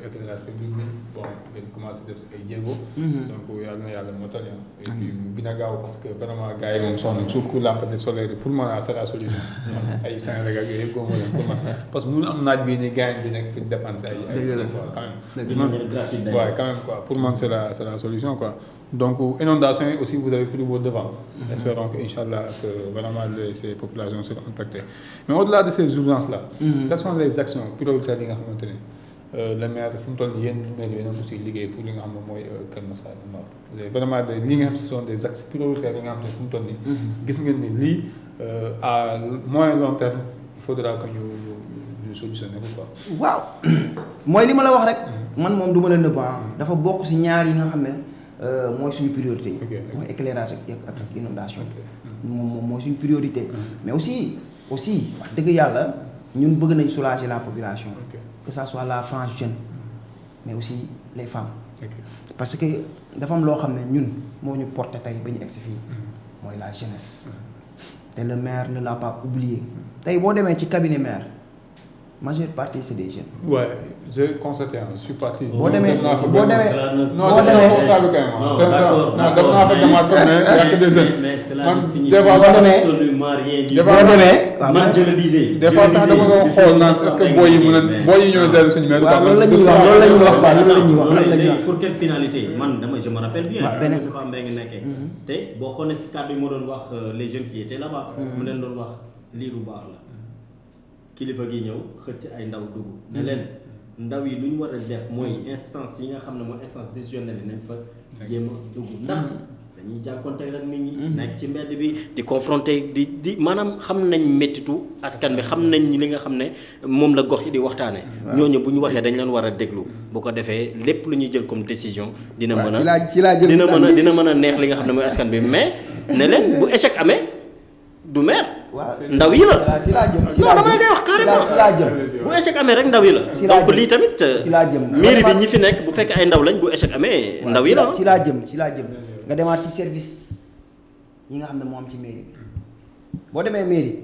éclairage public bi bon ngeen commencé def si ay jéego. donc yàlla na yàlla motal et puis mu gën a gaaw parce que vraiment gars yi moom soxna surtout lampadaire solaire yi pour moi c'est la solution. ay Senelec ak yooyu yëpp góob pour man parce que mënu am naaj bii nii gars yi di nekk fi dépense ay quand même quoi pour man c'est la solution quoi. donc inondation yi aussi vous avez pris vos devants. espérons que inchallah que vraiment ces populations seront impactées mais au-delà de ces urgences là. quelles sont les actions prioritaires yi nga xamante ne le maire fu mu toll nii yéen maire yéen aussi liggéey pour li nga xam ne mooy Kër Massar Nord vraiment li nga xam ce sont des axes prioritaires yi nga xam ne fu mu toll nii. gis ngeen ni lii à moyen long terme il faudra que ñu solutionner ko quoi. waaw mooy li ma la wax rek. man moom du ma la nëbb dafa bokk ci ñaar yi nga xam ne. mooy suñu priorité yi mooy éclairage ak inondation moom mooy suñu priorité mais aussi wax dëgg yàlla ñun bëgg nañ soulager la population que ça soit la frange jeune mais aussi les femmes parce que dafa am loo xam ne ñun moo ñu porté tey ba ñu egsi fii mooy la jeunesse te le maire ne l'a pas oublié tey boo demee ci cabinet maire majeure partie c'est des jeunes. Ouais, j'ai constaté je suis parti. boo demee non d'accord non des jeunes. man des fois boo demee man je le disais. des fois sax dama doon xool naan est-ce que booy yi ñooy gérer suñu maire. waaw loolu la ñuy wax pour quelle finalité man je me rappelle bien. waaw beneen Moustapha Mbengue nekkee. te boo xoolee si kàddu yi ma doon wax les jeunes qui étaient là-bas. mu leen doon wax lii lu baax la. kilifa gi ñëw xëcc ay ndaw dugg ne leen ndaw yi lu ñu war a def mooy instance yi nga xam ne mooy instance décisionnelle yi nañ fa jéem a dugg ndax dañuy jànkonteel ak nit ñi. nekk ci mbedd bi di confronter di maanaam xam nañ méttitu askan bi xam nañ li nga xam ne moom la gox yi di waxtaanee. ñooñu bu ñu waxee dañ leen war a déglu bu ko defee lépp lu ñuy jël comme décision. dina mën a dina mën a neex li nga xam ne mooy askan bi mais ne leen bu échec amee du maire. ndaw yi la. si laa jëm non dama la koy wax carrément si laa jëm bu échec amee rek ndaw yi la. donc lii tamit. si laa jëm mairie bi ñi fi nekk bu fekkee ay ndaw lañ bu échec amee. ndaw yi la si laa jëm nga demaat ci service yi nga xam ne moo am ci mairie bi boo demee mairie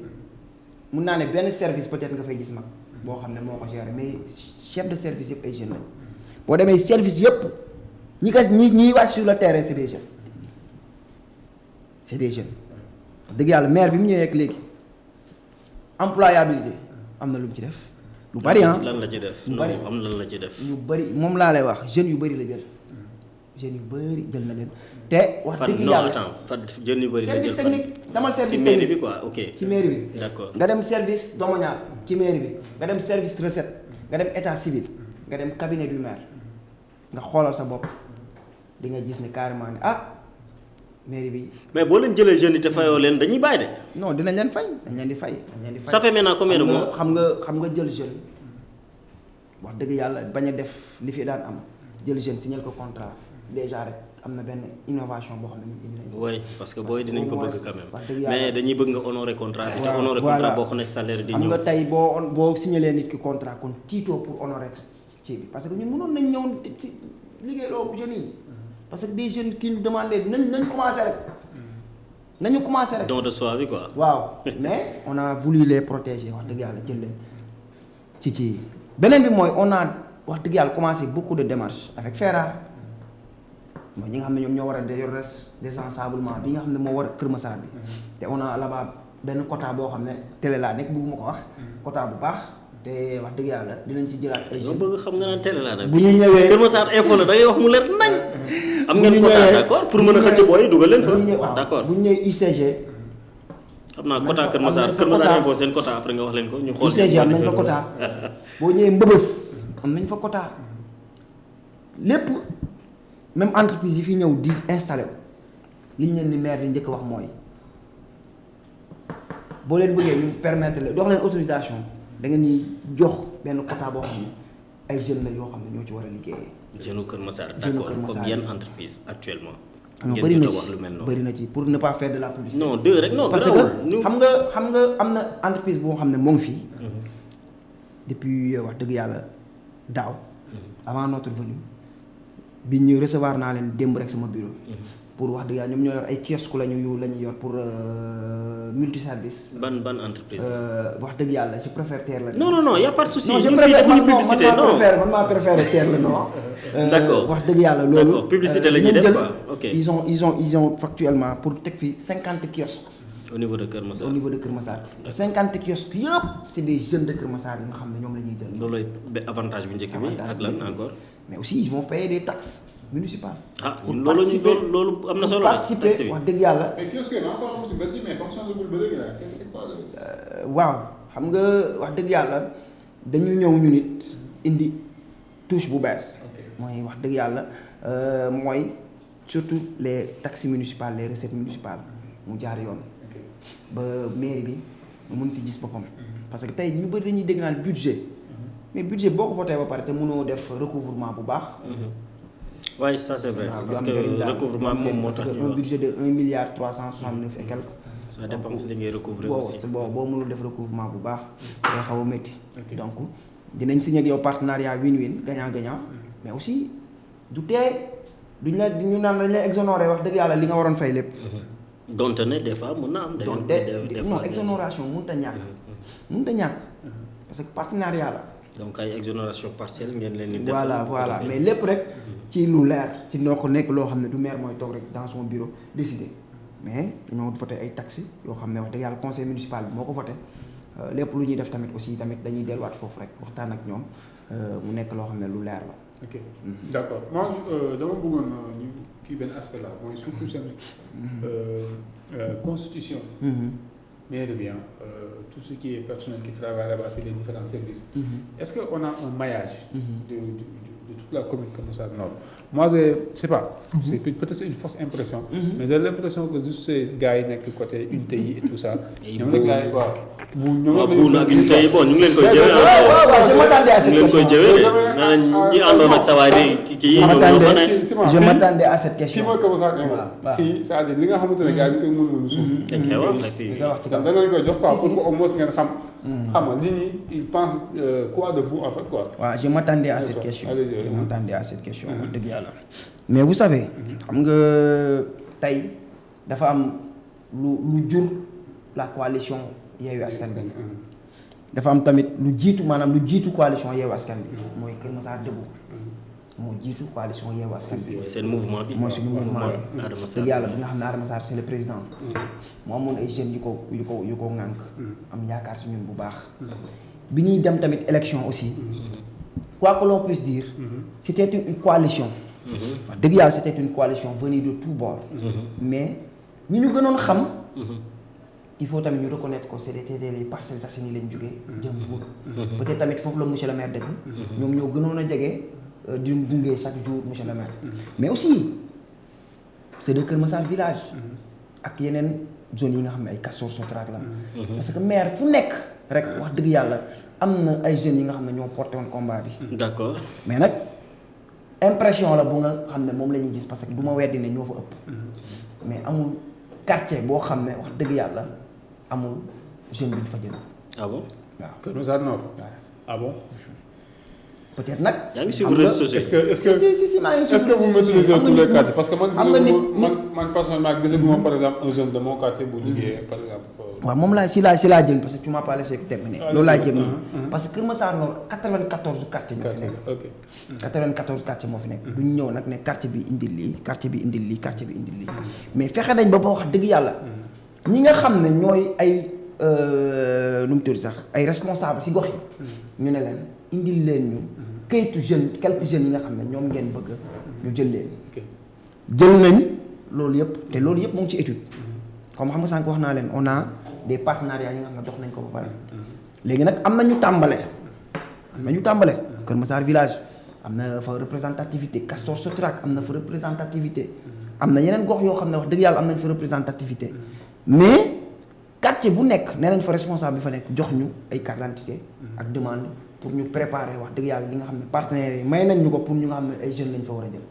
mun naa ne benn service peut-être nga fay gis mag boo xam ne moo ko gérer mais chef de service yëpp ay jeunes lañ boo demee service yëpp ñiy wàcc sur le terrain c'est des jeunes dëgg yàlla maire bi mu ñëwee ak léegi employabilité am na lu mu ci def lu bari lan la ci def lu bari am lan la ci def yu bari moom laa lay wax jeunes yu bari la jël jeunes yu bari jël na leen te wax dëgg yàlla jeunes yu bari la jël service technique damal service ci mairie bi quoi ok ci mairie bi d'accord nga dem service domanial ci mairie bi nga dem service recette nga dem état civil nga dem cabinet du maire nga xoolal sa bopp di nga gis ne carrément ne mairie bi. mais boo leen jëlee jeunes yi te fayoo leen dañuy bàyyi de. non dinañ leen fay dañ leen di fay. ça fait maintenant combien de mois. xam nga jël jeune wax dëgg yàlla bañ a def li fi daan am jël jeune signé ko contrat déjà rek am na benn innovation boo xam ne ñu indi nañ ko. oui parce que booy dinañ ko bëgg quand même. wax dëgg yàlla mais dañuy bëgg nga honorer contrat bi. te honorer contrat boo xam ne salaire di ñëw. xam nga tey boo signalee nit ki contrat kon tiitoo pour honorer ci bi parce que ñun mënoon nañ ñëw ci liggéeyloo jeunes yi. parce que des jeunes qui nous demandaient nañ commencé rek nañu commencé rek. don de soi bi quoi. waaw mais on a voulu les protéger wax dëgg yàlla jël leen ci beneen bi mooy on a wax dëgg yàlla commencé beaucoup de démarches avec FERA mooy ñi nga xam ne ñoom ñoo war a yor désensablement bi nga xam ne moo war a Kër Massar bi te on a là-bas benn quota boo xam ne télé laa nekk bëgguma ko wax quota bu baax. te wax dëgg yàlla dinañ ci jëlaat ay jeunes. bëgg xam nga naan télé laa nag. bu ñu ñëwee Kër Massar info la da ngay wax mu leer nañ. am ngeen quota d'accord pour mën a xëcc booy dugal leen fa. d'accord bu ñu ñëwee UCG. xam naa quota Kër Massar info seen quota après nga wax leen ko ñu xool. UCG am nañ fa quota boo ñëwee Mbëbës am nañ fa quota lépp même entreprise yi fi ñëw di installé wu li ñu leen di maire di njëkk wax mooy boo leen bëggee ñu permettre leen dox leen autorisation. da nga ni jox benn quota boo xam ne ay jeunes la yoo xam ne ñoo ci war a liggéeyee. jeune Kër Massar d'accord comme yenn entreprise actuellement. bëri na ci wax lu mel noonu bëri na ci pour ne pas faire de la publicité. non deux rek non parce que xam nga am na entreprise boo xam ne moo ngi fii. depuis wax dëgg yàlla daaw. avant notre venue bi ñu recevoir naa leen démb rek sama bureau. pour wax dëgg yàlla ñoom ñoo yor ay kiosque la ñuy yor pour multiservice. ban entreprise. wax dëgg yàlla je préfère taire la. non y a pas de souci. non je préfère man maa préféré taire la non. d'accord wax dëgg yàlla loolu. d'accord publicité la ñuy def quoi ok. ils ont factuellement pour teg fi 50 kiosques. au niveau de Kër Massar. 50 kiosques yëpp c'est des jeunes de Kër Massar yi nga xam ne ñoom la ñuy jël. loolooy avantage bu njëkk bi ak lan encore. mais aussi ils vont payer des taxes. municipal. ñun loolu am na solo. participer wax dëgg yàlla. mais kiosque yi encore am si mbedd mais fonctionne ba léegi la c'est quoi waaw xam nga wax dëgg yàlla dañu ñëw ñu nit indi touche bu bees. mooy wax dëgg yàlla mooy surtout les taxes municipales les recettes municipales mu jaar yoon. ba mairie bi mun si gis boppam. parce que tey ñu bëri dañuy dégg naan budget. mais budget boo ko voté ba pare te mënoo def recouvrement bu baax. oui ça c'est vrai parce que recouvrement moom moo tax un budget de 1,369 et quelques. ça dépend si li ngay recouvrer aussi. boo mënul def recouvrement bu baax. day xaw a métti. donc dinañ signé ak yow partenariat win-win gagnant-gagnant. mais aussi du tee duñ la ñu naan dañ lay exonérer wax dëgg yàlla li nga waroon fay lépp. donte ne des fois mun na am. non exonération mënut a ñàkk. mënut a ñàkk parce que partenariat la. donc ay exonération partielle ngeen leen di. voilà mais lépp rek. ci lu leer ci noo ko nekk loo xam ne du maire mooy toog rek dans son bureau décider mais dañoo voté ay taxes yoo xam ne wax dëgg yàlla conseil municipal bi moo ko voté lépp lu ñuy def tamit aussi tamit dañuy delluwaat foofu rek waxtaan ak ñoom mu nekk loo xam ne lu leer la. ok d'accord moi dama bëggoon ñu kii benn aspect là mooy surtout seen constitution. mairie bi tout ce qui est personnel qui travaille là-bas c'est les différents services. Est-ce que on a un maillage. de toute la commune Keur Massar Nord. Moi je sais pas. C'est peut-être une fausse impression. Mais j'ai l'impression que juste ces gars yi nekk côté unité yi et tout ça. ñoom la gars yi waaw. bu ak unité yi bon ñu ngi leen koy jëwee. waaw je m'attendais à cette question. ñu ngi leen koy jëwee de nee nañ ñi àndoon ak sa waay de kii yi ñoom ñoo fa nekk. je m'attendais à cette question. fii mooy Keur Massar Nord. fii c'est-à-dire li nga xamante ne gars yi dañ koy mën suuf. dañ koy wax et puis. li nga wax ci kaw danañ koy jox quoi pour que au moins ngeen xam. xam nga nit ñi ils pensent quoi de vous en fait quoi. waaw je m'attendais à cette question. je m'attendais à cette question wax dëgg yàlla. mais vous savez xam nga tey dafa am lu jur la coalition Yewwi Askan Wi. dafa am tamit lu jiitu maanaam lu jiitu coalition Yewwi Askan Wi mooy Keur Massar Debout moo jiitu coalition Yewwi Askan Wi. mooy seen mouvement bi. mooy suñu mouvement bi. Adama Sarr dëgg yàlla bi nga xam ne Adama Sarr c'est le président. mu amoon ay jeunes yu ko ŋànk. am yaakaar si ñun bu baax. bi ñuy dem tamit élection aussi. quoi que l'on puisse dire. c'était une coalition. wax dëgg yàlla c'était une coalition venue de tous bords. mais ñi ñu gënoon xam. il faut tamit ñu reconnaître que c'était les Parcelles Assainies lañ jógee. jëm Mbour. peut-être tamit foofu la monsieur le maire dëkk. ñoom ñoo gënoon a jege di gunge chaque jour monsieur le maire. mais aussi c'est de Keur Massar village. ak yeneen zones yi nga xam ne ay Castor Sotrac la. parce que maire fu nekk rek wax dëgg yàlla am na ay jeunes yi nga xam ne ñoo porté woon combat bi. d'accord mais nag impression la bu nga xam ne moom la ñuy gis parce que du ma weddi ne ñoo fa ëpp. mais amul quartier boo xam ne wax dëgg yàlla amul jeune bi ñu fa jël. ah bon waaw Keur Massar Nord. ah bon. peut-être nag. yaa ngi suivre réseaux sociaux. si maa ngi suivre. est-ce que vous maîtrisez tous les quartiers parce que man personnellement gisaguma par exemple un jeune de mon quartier bu liggéey par exemple. waaw moom laa si laa jëm parce que tu m'as pas laissé terminer. loolu laa jëm nii parce que Keur Massar Nord 94 quartiers ñoo fi nekk. ok 94 quartiers moo fi nekk. duñ ñëw nag ne quartier bi indil lii quartier bi indil lii quartier bi indil lii. mais fexe nañ ba wax dëgg yàlla. ñi nga xam ne ñooy ay nu mu tudd sax ay responsable si gox yi. ñu ne leen indil leen ñu. kayitu jeune quelques jeunes yi nga xam ne ñoom ngeen bëgg ñu jël leen. jël nañ loolu yëpp te loolu yëpp mu ngi ci étude. comme xam nga sànq wax naa leen on a des partenariats yi nga xam ne dox nañ ko ba pare. léegi nag am na ñu tàmbale. Keur Massar village am na fa représentativité Castor Sotrac am na fa représentativité. am na yeneen gox yoo xam ne wax dëgg yàlla am nañ fa représentativité. mais quartier bu nekk nee nañ fa responsable bi fa nekk jox ñu ay carte d'identité ak demande pour ñu préparer wax dëgg yàlla li nga xam ne partenaires yi may nañ ñu ko pour ñu nga xam ne ay jeunes lañ fa war a jël.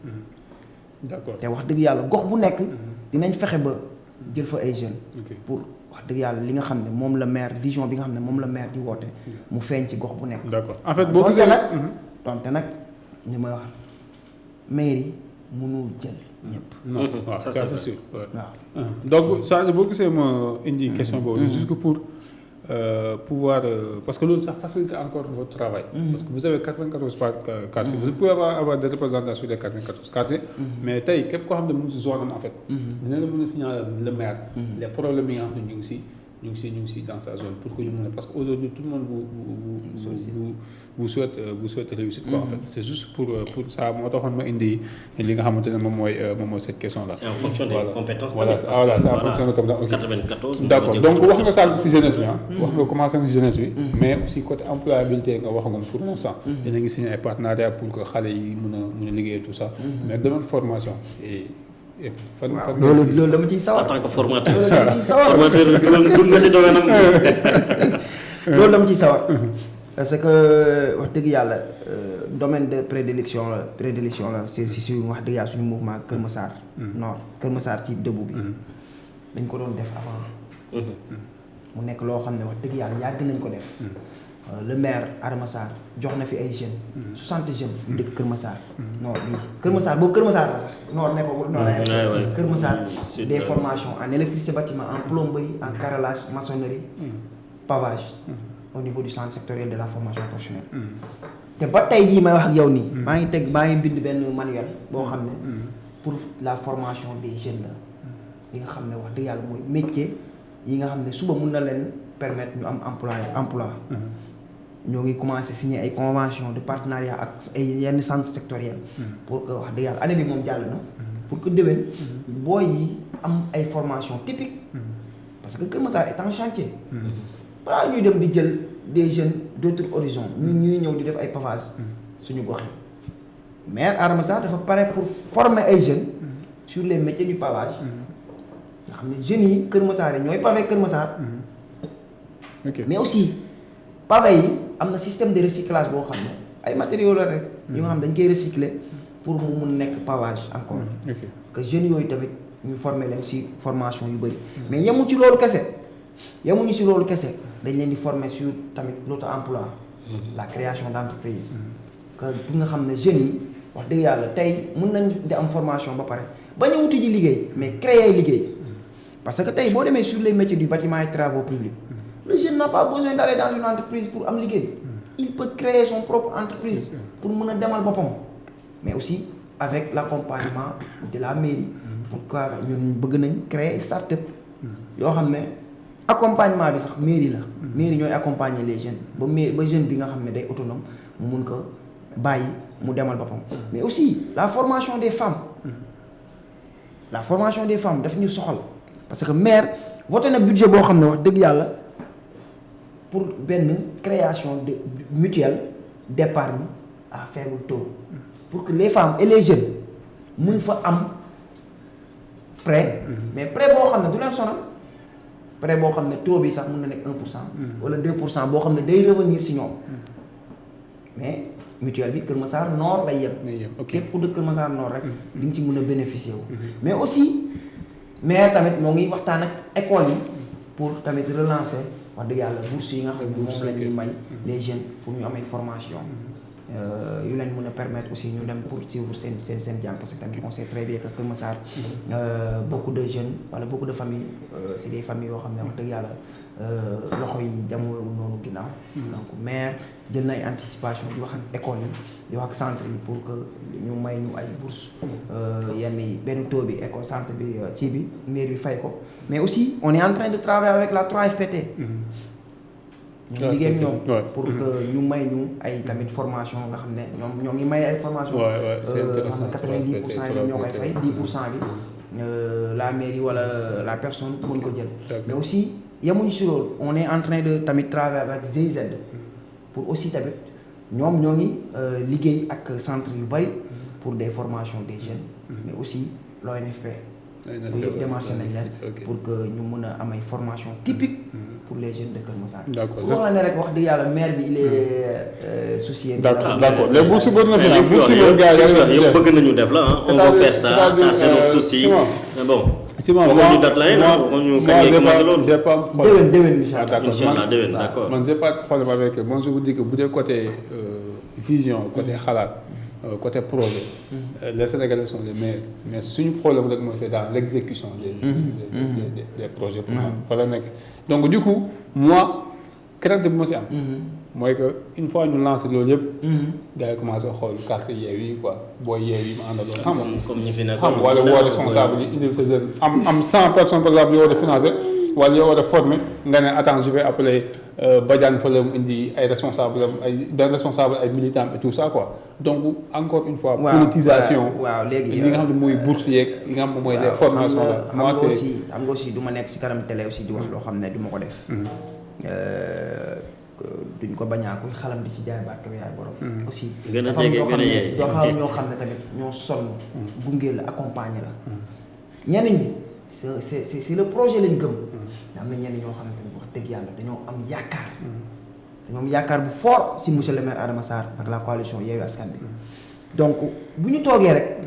d'accord te wax dëgg yàlla gox bu nekk dinañ fexe ba jël fa ay jeunes. pour wax dëgg yàlla li nga xam ne moom la maire vision bi nga xam ne moom la maire di woote mu feeñ ci gox bu nekk. d'accord en fait boo gisee donte nag ñu may wax mairie mënul jël ñëpp. non waaw ça c'est sûr. waaw donc ça boo gisee ma indi question boobu. juste pour pouvoir parce que loolu ça facilite encore votre travail. parce que vous avez 94 quartiers. vous pouvez avoir des représentants sur les 94 quartiers. mais tey képp koo xam ne mu ngi si zone am en fait. dina la mën a signaler le maire. les problèmes yi nga xam ne ñu ngi si dans sa zone pour que ñu mën a parce que aujourd'hui tout le monde vous souhaite réussir quoi en fait c'est juste pour ça moo taxoon ma indi li nga xamante ne moom mooy cette question là. c'est en fonction des compétences. voilà c'est en fonction de compétences. 94. d'accord donc wax nga sànq si jeunesse bi wax nga commencé nga si jeunesse bi. mais aussi côté employabilité nga wax nga pour l'instant. dina ngi signé ay partenariats pour que xale yi mën a liggéey tout ça. mais domaine formation et fan loolu dama ciy sawar en tant que formateur. formateur dugg nga si domaine am. loolu dama ciy sawar. parce que wax dëgg yàlla domaine de prédilection la c'est suñu wax dëgg yàlla suñu mouvement Keur Massar Nord Keur Massar ci Debout bi dañ ko doon def avant mu nekk loo xam ne wax dëgg yàlla yàgg nañ ko def le maire Adama Sarr jox na fi ay jeunes 60 jeunes yu dëkk Keur Massar Nord bii Keur Massar boobu Keur Massar la sax Nord nekkagul Nord la Keur Massar des formations en électricité bâtiment en plomberie en carrelage maçonnerie pavage au niveau du centre sectoriel de la formation professionnelle. te ba tey jii may wax ak yow nii. maa ngi bind benn manuel boo xam ne pour la formation des jeunes la yi nga xam ne wax dëgg yàlla mooy métier yi nga xam ne suba mun na leen permettre ñu am emploi. ñoo ngi commencé signer ay convention de partenariat ak ay yenn centre sectoriel pour que wax dëgg yàlla année bi moom jàll na. pour que déwén booy yi am ay formation typique parce que Kër Massar est en chantier. balaa ñuy dem di jël des jeunes d'autres horizons ñuy ñëw di def ay pavage suñu gox yi maire Adama Sarr dafa pare pour former ay jeunes sur les métiers du pavage nga xam ne jeunes yi Kër Massar yi ñooy pavé Kër Massar mais aussi pavé yi am na système de recyclage boo xam ne ay matériaux la rek yu nga xam dañ koy recycler pour mu mun nekk pavage encore que jeunes yooyu tamit ñu former leen ci formation yu bëri mais yemuñu ci loolu kese dañ leen di former sur tamit l'auto-emploi la création d'entreprise que bu nga xam ne jeunes yi wax dëgg yàlla tey mun nañ di am formation ba pare bañ a wuti ji liggéey mais créer liggéey parce que tey boo demee sur les métiers du bâtiment et travaux publics le jeune n'a pas besoin d'aller dans une entreprise pour am liggéey il peut créer son propre entreprise pour mën a demal boppam mais aussi avec l'accompagnement de la mairie pourquoi ñun bëgg nañ créer start-up yoo xam ne accompagnement bi sax mairie la mairie ñooy accompagner les jeunes ba jeune bi nga xam ne day autonome mu mun ko bàyyi mu demal boppam mais aussi la formation des femmes daf ñu soxal parce que maire voté na budget boo xam ne wax dëgg yàlla pour benn création de mutuelle d'épargne à faible taux pour que les femmes et les jeunes mun fa am prêt mais prêt boo xam ne du leen sonal prêt boo xam ne taux bi sax mun na nekk 1% wala 2% boo xam ne day revenir si ñoom mais mutuelle bi Kër Massar Nord lay yem képp ku dëkk Kër Massar Nord rek di nga ci mën a bénéficier wu mais aussi maire tamit moo ngi waxtaan ak école yi pour tamit relancer wax dëgg yàlla bourse yi nga xam ne moom la ñuy may les jeunes pour ñu am ay formation yu leen mën a permettre aussi ñu dem poursuivre seen jàng parce que tamit on sait très bien que Kër Massar beaucoup de jeunes wala beaucoup de familles c'est des familles yoo xam ne wax dëgg yàlla loxo yi demeewul noonu ginnaaw donc maire jël na ay anticipation di wax ak école yi di wax ak centre yi pour que ñu may ñu ay bourse yenn yi benn taux bi école centre bi ci bi maire bi fay ko mais aussi on est en train de travailler avec la 3FPT ñu liggéey ñoom pour que ñu may ñu ay tamit formation nga xam ne ñoo ngi may ay formation xam ne 90% yi ñoo koy fay 10% bi la mairie wala la personne mën ko jël mais aussi yemuñu si loolu on est en train de tamit travailler avec GIZ pour aussi tamit ñoom ñoo ngi liggéey ak centre yu bari pour des formations des jeunes mais aussi l'ONFP bu yëpp démarché nañ leen pour que ñu mën a am ay formation typique pour les jeunes de Kër Massar. d'accord wax la ne rek wax dëgg yàlla maire bi il est soucieux. d'accord les bourses bëgg na fi nag bourses yëpp bëgg nañu def la on va faire ça c'est notre souci mais bon. waxuñu date la yéen waxuñu kañ ngay commencé loolu. j'ai pas problème déwén incha allah déwén d'accord. man j'ai pas de problème avec moi je vous dis que bu dee côté vision côté xalaat. Côté projet, les Sénégalais sont les meilleurs. Mais suñu problème rek mooy c'est dans l'exécution des projets. Donc du coup moi crainte bi ma si am. mooy que une fois ñu lancé loolu yëpp. gars yi commencé xool carte Yewwi quoi booy Yewwi ma àndaloon. xam nga comme ñi fi nekkoon xam wala woo responsable yi indil sa jeune am 100 personnes par exemple yoo war a financer wala yoo war a former nga ne attends je vais appeler Badiane fa la mu indi ay responsable benn responsable ay militants et tout ça quoi donc encore une fois. politisation waaw léegi li nga xam ne mooy bourse yeeg li nga xam ne mooy les formations la. moi c'est am nga aussi du ma nekk ci kanam télé aussi di wax loo xam ne du ma ko def. duñ ko bañaa koy xalam di ci jaay barke bi yaay borom. aussi gën a jege gën a yee dafa am ñoo xam ne tamit ñoo sonn. gunge la accompagner la. ñenn ñi c'est le projet lañ gëm. am na ñenn ñoo xam ne tamit wax dëgg yàlla dañoo am yaakaar. dañoo am yaakaar bu fort ci monsieur le maire Adama Sarr ak la coalition Yewwi Askan Wi. donc bu ñu toogee rek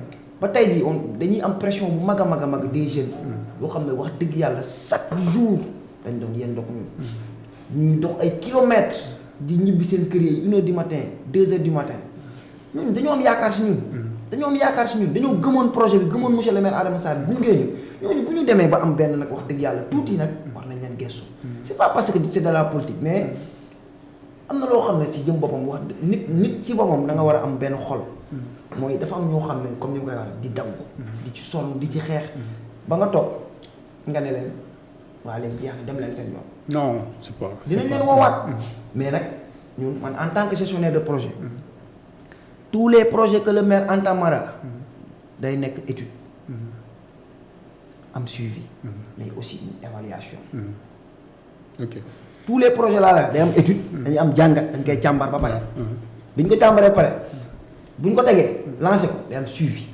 ba tey jii dañuy am pression bu mag a mag a mag des jeunes. yoo xam ne wax dëgg yàlla chaque jour dañ doon yéen dox ñun. ñuy dox ay kilomètres di ñibbi seen kër yi 1h du matin 2h du matin ñooñu dañoo am yaakaar si ñun. dañoo am yaakaar si ñun dañoo gëmoon projet bi gëmoon monsieur le maire Adama Sarr gungee ñu ñooñu bu ñu demee ba am benn nag wax dëgg yàlla tuuti nag war nañ leen gëstu. c'est pas parce que c'est de la politique mais am na loo xam ne si jëm boppam wax nit si boppam da nga war a am benn xol. mooy dafa am ñoo xam ne comme ni ma koy waxee di daw. di ci sonn di ci xeex. ba nga toog nga ne leen waa léegi jeex na dem leen seen yoon. non c'est pas. dinañ leen woowaat. mais nag ñun man en tant que gestionnaire de projet. tous les projets que le maire entamera. day nekk étude. am suivi mais aussi une évaluation ok tous les projets là day am étude dañuy am jàngat dañ koy càmbar ba pare bi ñu ko càmbaree ba pare bu ñu ko tegee lancé ko day am suivi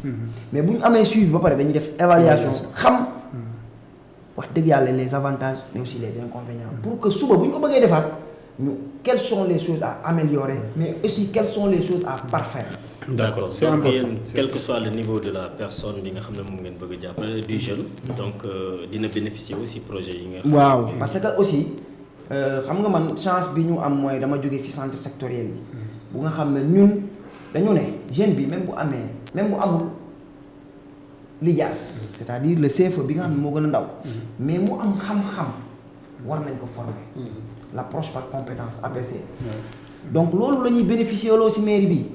mais bu ñu amee suivi ba pare dañuy def évaluation xam wax dëgg yàlla les avantages mais aussi les inconvénients pour que suba bu ñu ko bëggee defaat ñu quelles sont les choses à améliorer mais aussi quelles sont les choses à parfaire. D'accord, c'est donc important. yéen quel que soit le niveau de la personne bi nga xam ne moom ngeen bëgg a jàppale du jeune donc dina bénéficier aussi projet yi nga xam ne waaw parce que aussi xam nga man chance bi ñu am mooy dama jógee ci centre sectoriel yi bu nga xam ne ñun dañu ne jeune bi même bu amul lijaas c'est-à-dire le CFE bi nga xam ne moo gën a ndaw mais mu am xam-xam war nañ ko former l'approche par compétence ABC donc loolu la ñuy bénéficier loo ci mairie bi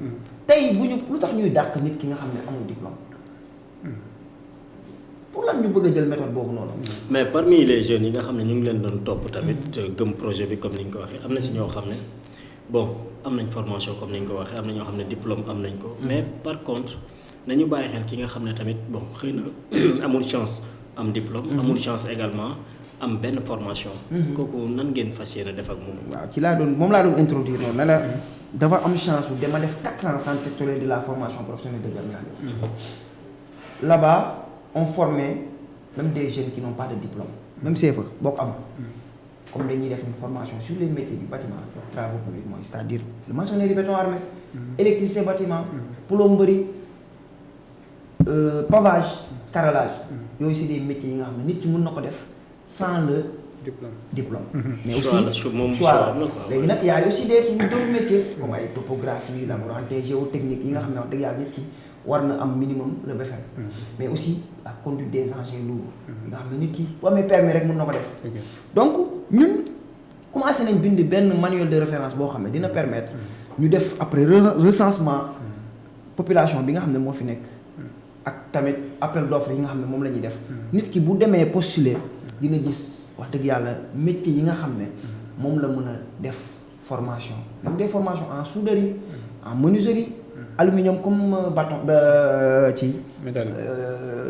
tey bu ñu lu tax ñuy dàq nit ki nga xam ne amul diplôme pour lan ñu bëgg a jël méthode boobu noonu. mais parmi les jeunes yi nga xam ne ñu ngi leen doon topp tamit gëm projet bi comme ni ñu ko waxee am na ci ñoo xam ne bon am nañ formation comme ni ñu ko waxee am na ñoo xam ne diplôme am nañ ko mais par contre nañu bàyyi xel ki nga xam ne tamit bon xëy na amul chance am diplôme amul chance également am benn formation kooku nan ngeen fas yéene def ak moom. waaw ci laa doon moom laa doon introduire noonu ne la dafa am chance bu dama def 4 ans centre sectoriel de la formation professionnelle de Diamniadio là-bas on formait même des jeunes qui n'ont pas de diplôme même CFEE boo ko am comme dañuy def une formation sur les métiers du bâtiment travaux publics mooy c'est-à-dire le maçonnerie béton armé électricité bâtiment plomberie pavage carrelage yooyu c'est des métiers yi nga xam ne nit ki mën na ko def sans le diplôme mais aussi choix léegi nag y a aussi d'autres métiers comme ay topographie laborantin géotechnique yi nga xam ne wax dëgg yàlla nit ki war na am minimum le BFEM mais aussi la conduite des engins lourds yi nga xam ne nit ki bu amee permis rek mën na ko def donc ñun commencé nañ bind benn manuel de référence boo xam ne dina permettre ñu def après recensement population bi nga xam ne moo fi nekk ak tamit appel d'offres yi nga xam ne moom la ñuy def nit ki bu demee postuler dina gis wax dëgg yàlla métier yi nga xam ne moom la mën a def formation même des formations en souderie en menuiserie aluminium comme bâton ci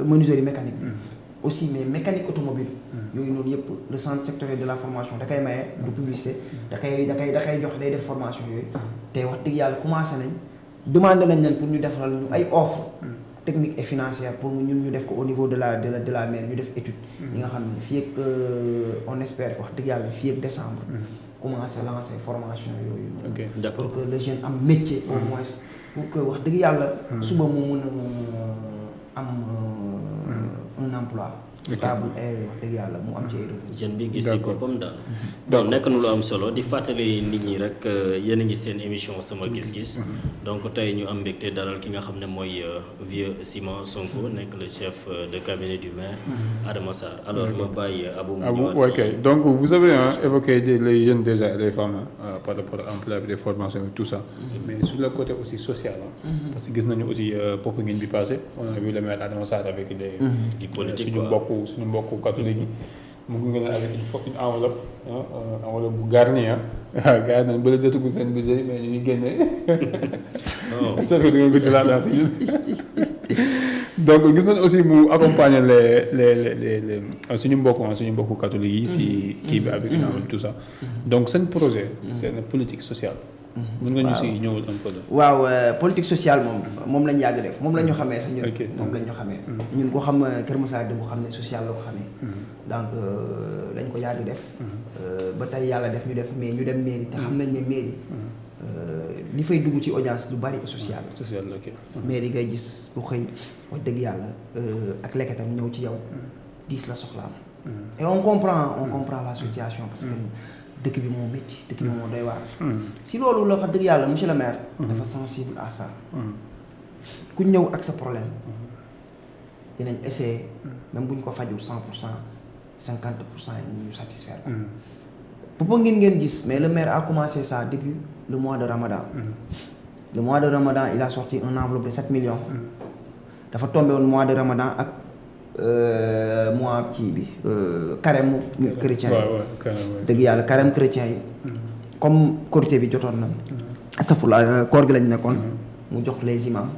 menuiserie mécanique bi aussi mais mécanique automobile yooyu noonu yëpp le centre sectoriel de la formation da koy maye du publicité da koy jox day def formation yooyu te wax dëgg yàlla commencé nañ demandé nañ leen pour ñu defaral ñu ay offres technique et financière pour ñun ñu def ko au niveau de la mairie ñu def étude yi nga xam ne fii ak on espère wax dëgg yàlla fii ak décembre commencer lancer formation yooyu pour que le jeune am métier au moins pour que wax dëgg yàlla suba mu mën a am un emploi stable et wax dëgg yàlla mu am ci ay revenu jeune bi gis si boppam daal bon nekk na lu am solo di fàttali nit ñi rek yéen a ngi seen émission sama gis-gis donc tey ñu am mbégte dalal ki nga xam ne mooy vieux Simon Sonko nekk le chef de cabinet du maire Adama Sarr alors ma bàyyi Abou mu ñëwaat ok donc vous avez évoqué les jeunes déjà et les femmes par rapport à l'emploi des formations et tout ça mais sur le côté aussi social parce que gis nañu aussi Popenguine bi passé on a vu le maire Adama Sarr avec les politique suñu mbokku catholique yi mu ngi leen avec une enveloppe bu garni gars yi nañ ba la jotagul seen budget mais ñu ngi génne est-ce que di nga guddi laa dans si donc gis nañ aussi mu accompagner les suñu mbokku catholique yi si kii bi avec une enveloppe tout ça donc seen projet c'est une politique sociale mën nga ñu si ñëwal un peu waaw politique sociale moom la ñu yàgg def moom la ñu xamee sax ñun moom la ñu xamee ñun ko xam Kër Massar de bu xam ne social la ko xamee donc dañ ko yàgg def ba tey yàlla def ñu dem mairie te xam nañ ne mairie li fay dugg ci audience lu bari social la ok mairie ngay gis bu xëy wax dëgg yàlla ak lekkatam ñëw ci yow diis la soxlaam et on comprend la situation parce que dëkk bi moo métti dëkk bi moo doy waar si loolu la wax dëgg yàlla monsieur le maire dafa sensible à ça ku ñëw ak sa problème dinañ essayer même bu ñu ko fajul 100% 50% yi ñu satisfaire Popenguine ngeen gis mais le maire a commencé ça depuis le mois de Ramadan le mois de Ramadan il a sorti un enveloppe de 7 millions dafa tombé woon mois de Ramadan ak mois kii bi carême chrétien yi dëgg yàlla carême chrétien yi comme Korité bi jotoon na astafurlah koor gi lañ nekkoon mu jox les imams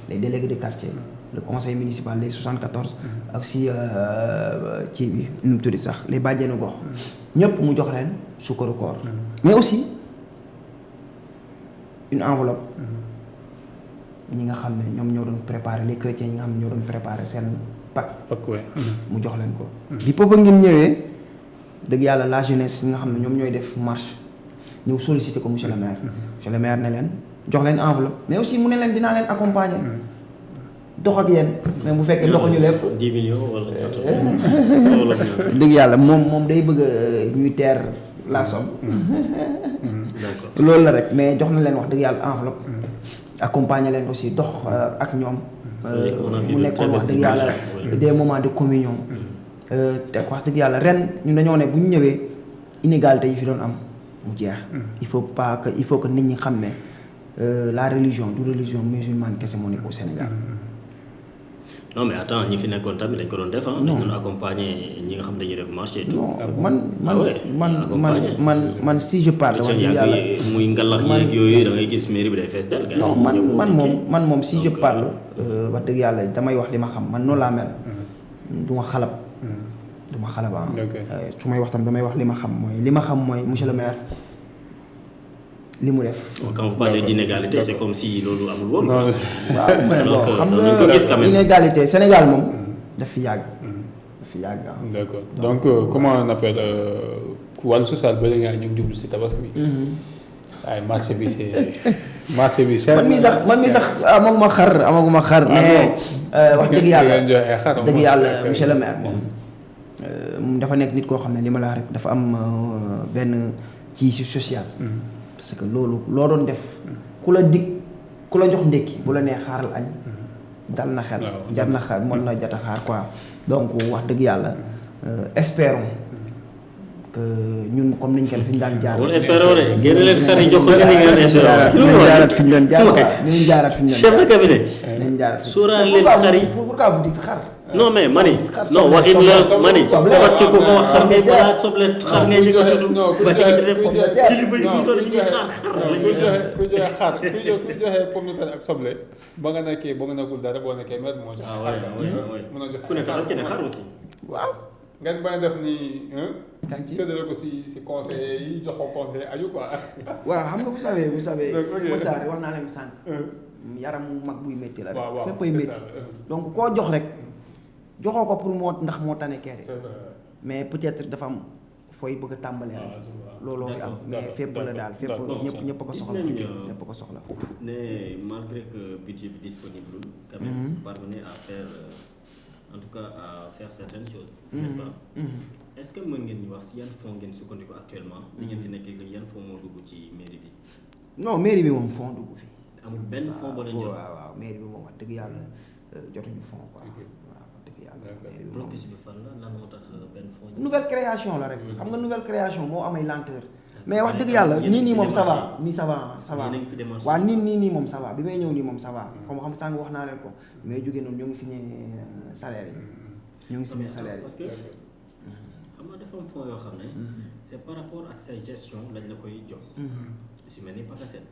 les délégués de quartier le conseil municipal les 74 ak aussi ci bi nu mu tuddi sax les bàjjenu gox ñëpp mu jox leen sukkaru koor mais aussi une enveloppe ñi nga xam ne ñoom ñoo doon préparer les chrétiens yi nga xam ne ñoo doon préparer seen Pâques mu jox leen ko bi Popenguine ñëwee dëgg yàlla la jeunesse yi nga xam ne ñoom ñooy def marche ñëw solliciter ko monsieur le maire monsieur le maire ne leen jox leen enveloppe mais aussi mu ne leen dinaa leen accompagner dox ak yéen mais bu fekkee doxuñu lépp 10 millions wala dëgg yàlla moom day bëgg ñuy teer la somme d'accord loolu la rek mais jox na leen wax dëgg yàlla enveloppe accompagner leen aussi dox ak ñoom mu nekkoon wax dëgg yàlla des moments de communion te wax dëgg yàlla ren ñun dañoo ne bu ñu ñëwee inégalité yi fi doon am mu jeex il faut que nit ñi xam ne la religion du religion musulmane kese moo nekk au Sénégal. non mais attends ñi fi nekkoon tamit dañ ko doon def ah. dañ doon accompagner ñi nga xam dañuy def marché et tout. man si je parle. wax dëgg yàlla muy ngalax yeeg yooyu da ngay gis mairie bi day fees del. non man moom si je parle wax dëgg yàlla damay wax li ma xam man noonu laa mel. du ma xalab. du ma xalab su may wax tam damay wax li ma xam mooy monsieur le maire. li mu def. quand vous parlez d'inégalité c'est comme si loolu amul woon. non waaw xam nga ko gis quand même inégalité Sénégal moom daf fi yàgg. d'accord donc comment on appelle wàllu social ba léegi ñu ngi jublu si tabaski bi. waaye marché bi c'est marché bi. cher man mi sax amaguma xar. mais wax dëgg yàlla monsieur le maire moom dafa nekk nit koo xam ne li ma la rek dafa am benn ci social. parce que loolu loo doon def ku la jox ndékki bu la nee xaaral añ dal na xel jar na xel mën na jot a xaar quoi donc wax dëgg yàlla espérons que ñun comme niñ ko fi ñu daan jaar. wala espérons de génne leen xar yi jox ko ngeen jaaraat fi ñu doon jaar dinañ jaaraat fi ñu doon chef de cabinet dinañ jaaraat fi sóoraale leen xar yi pourquoi vous dites xar. non mais mani non waxin la mani parce que ku ko wax xam ne balaa soble xar ngay njëkk a tudd ba kilifa yi fu toll ñuy xaar la ñuy ku joxe xar ku joxe pomme de terre ak soble ba nga nekkul dara boo nekkee mer moo joxe xar mën a joxe ku ne tabaski ne xar aussi waaw ngeen bañ a def ni séddale ko si conseil yi jox ko conseil aju quoi waaw xam nga vous savez Massar wax naa leen sànq yaram mag buy métti la rek féppay métti donc koo jox rek joxoo ko pour ndax moo tane kere mais peut-être dafa am fooy bëgg a tàmbalee rek looloo fi am mais fépp la daal fépp ñëpp ko soxla ñëpp ko soxla ne malgré que budget bi disponible quand même parvenir à faire en tout cas à faire certaines choses n'est-ce pas est-ce que mën ngeen ñu wax si yan fonds ngeen sukkandiku actuellement ni ngeen fi nekkee léegi yan fonds moo dugg ci mairie bi non mairie bi moom fonds dugg fi amul benn fonds boo leen jot waaw mairie bi moom wax dëgg yàlla jotuñu fonds quoi blocus bi fan la lan moo tax benn fond nouvelle création la rek xam nga nouvelle création moo amay lenteur mais wax dëgg yàlla nii moom ça va nii ça va waaw nii moom ça va bi may ñëw nii moom ça va comme xam sànq wax naa leen ko mais jógee noonu ñoo ngi signé salaire yi parce que xam nga dafa am fonds yoo xam ne c'est par rapport ak say gestion lañ la koy jox su mel ni PACASEN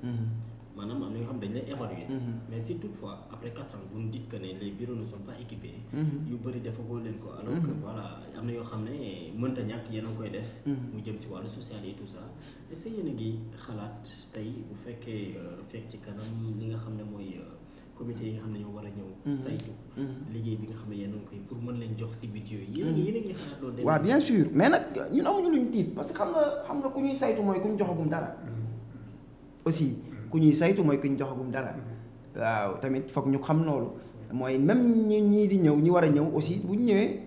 maanaam am na yoo xam dañ lay évaluer mais si toutefois après 4 ans vous nous dites que ne les bureaux ne sont pas équipés yu bëri defagoo leen ko alors que voilà am na yoo xam ne mënta ñàkk yéen a ngi koy def mu jëm si wàllu social et tout ça est-ce que yéen a ngi xalaat tey bu fekkee fekk ci kanam li nga xam ne mooy comité yi nga xam ne ñoo war a ñëw saytu liggéey bi nga xam ne yéen a ngi koy pour mën leen jox si budget yi yéen a ngi xalaat loolu waaw bien sûr mais nag ñun amuñu luñ tiit parce que xam nga ku ñuy saytu mooy ku ñu joxagum dara aussi ku ñuy saytu mooy ku ñu joxagum dara waaw tamit foog ñu xam loolu mooy même ñii di ñëw ñi war a ñëw aussi bu ñu ñëwee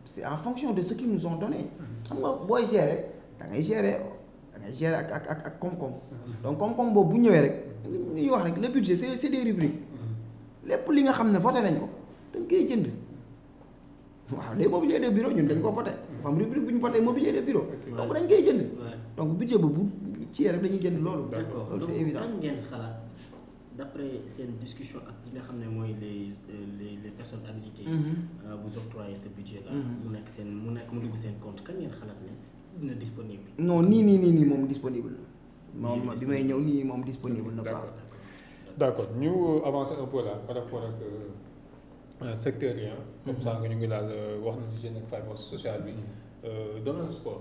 c'est en fonction de ce qu'ils nous ont donné xam nga booy gérer da ngay gérer ak koom-koom donc koom-koom boobu bu ñëwee rek li ñuy wax rek le budget c'est des rubriques lépp li nga xam ne voté nañ ko dañ koy jënd waaw les mobiliers de bureau ñun dañ ko voté dafa am rubrique bu ñu voté mobilier de bureau donc dañ koy jënd donc budget boobu ci rek dañuy jënd loolu. d'accord loolu c'est évident. kan ngeen xalaat d'après seen discussion ak li nga xam ne mooy les personnes habilitées. vous octroyer ce budget là. mu dugg seen compte kan ngeen xalaat ne dina disponible. non nii moom disponible. moom bi may ñëw nii moom disponible na. d'accord ñu avancer un peu là par rapport ak secteur yi comme ça nga ñu ngi laal wax na ci jeune ak fibre sociale bi domaine sport.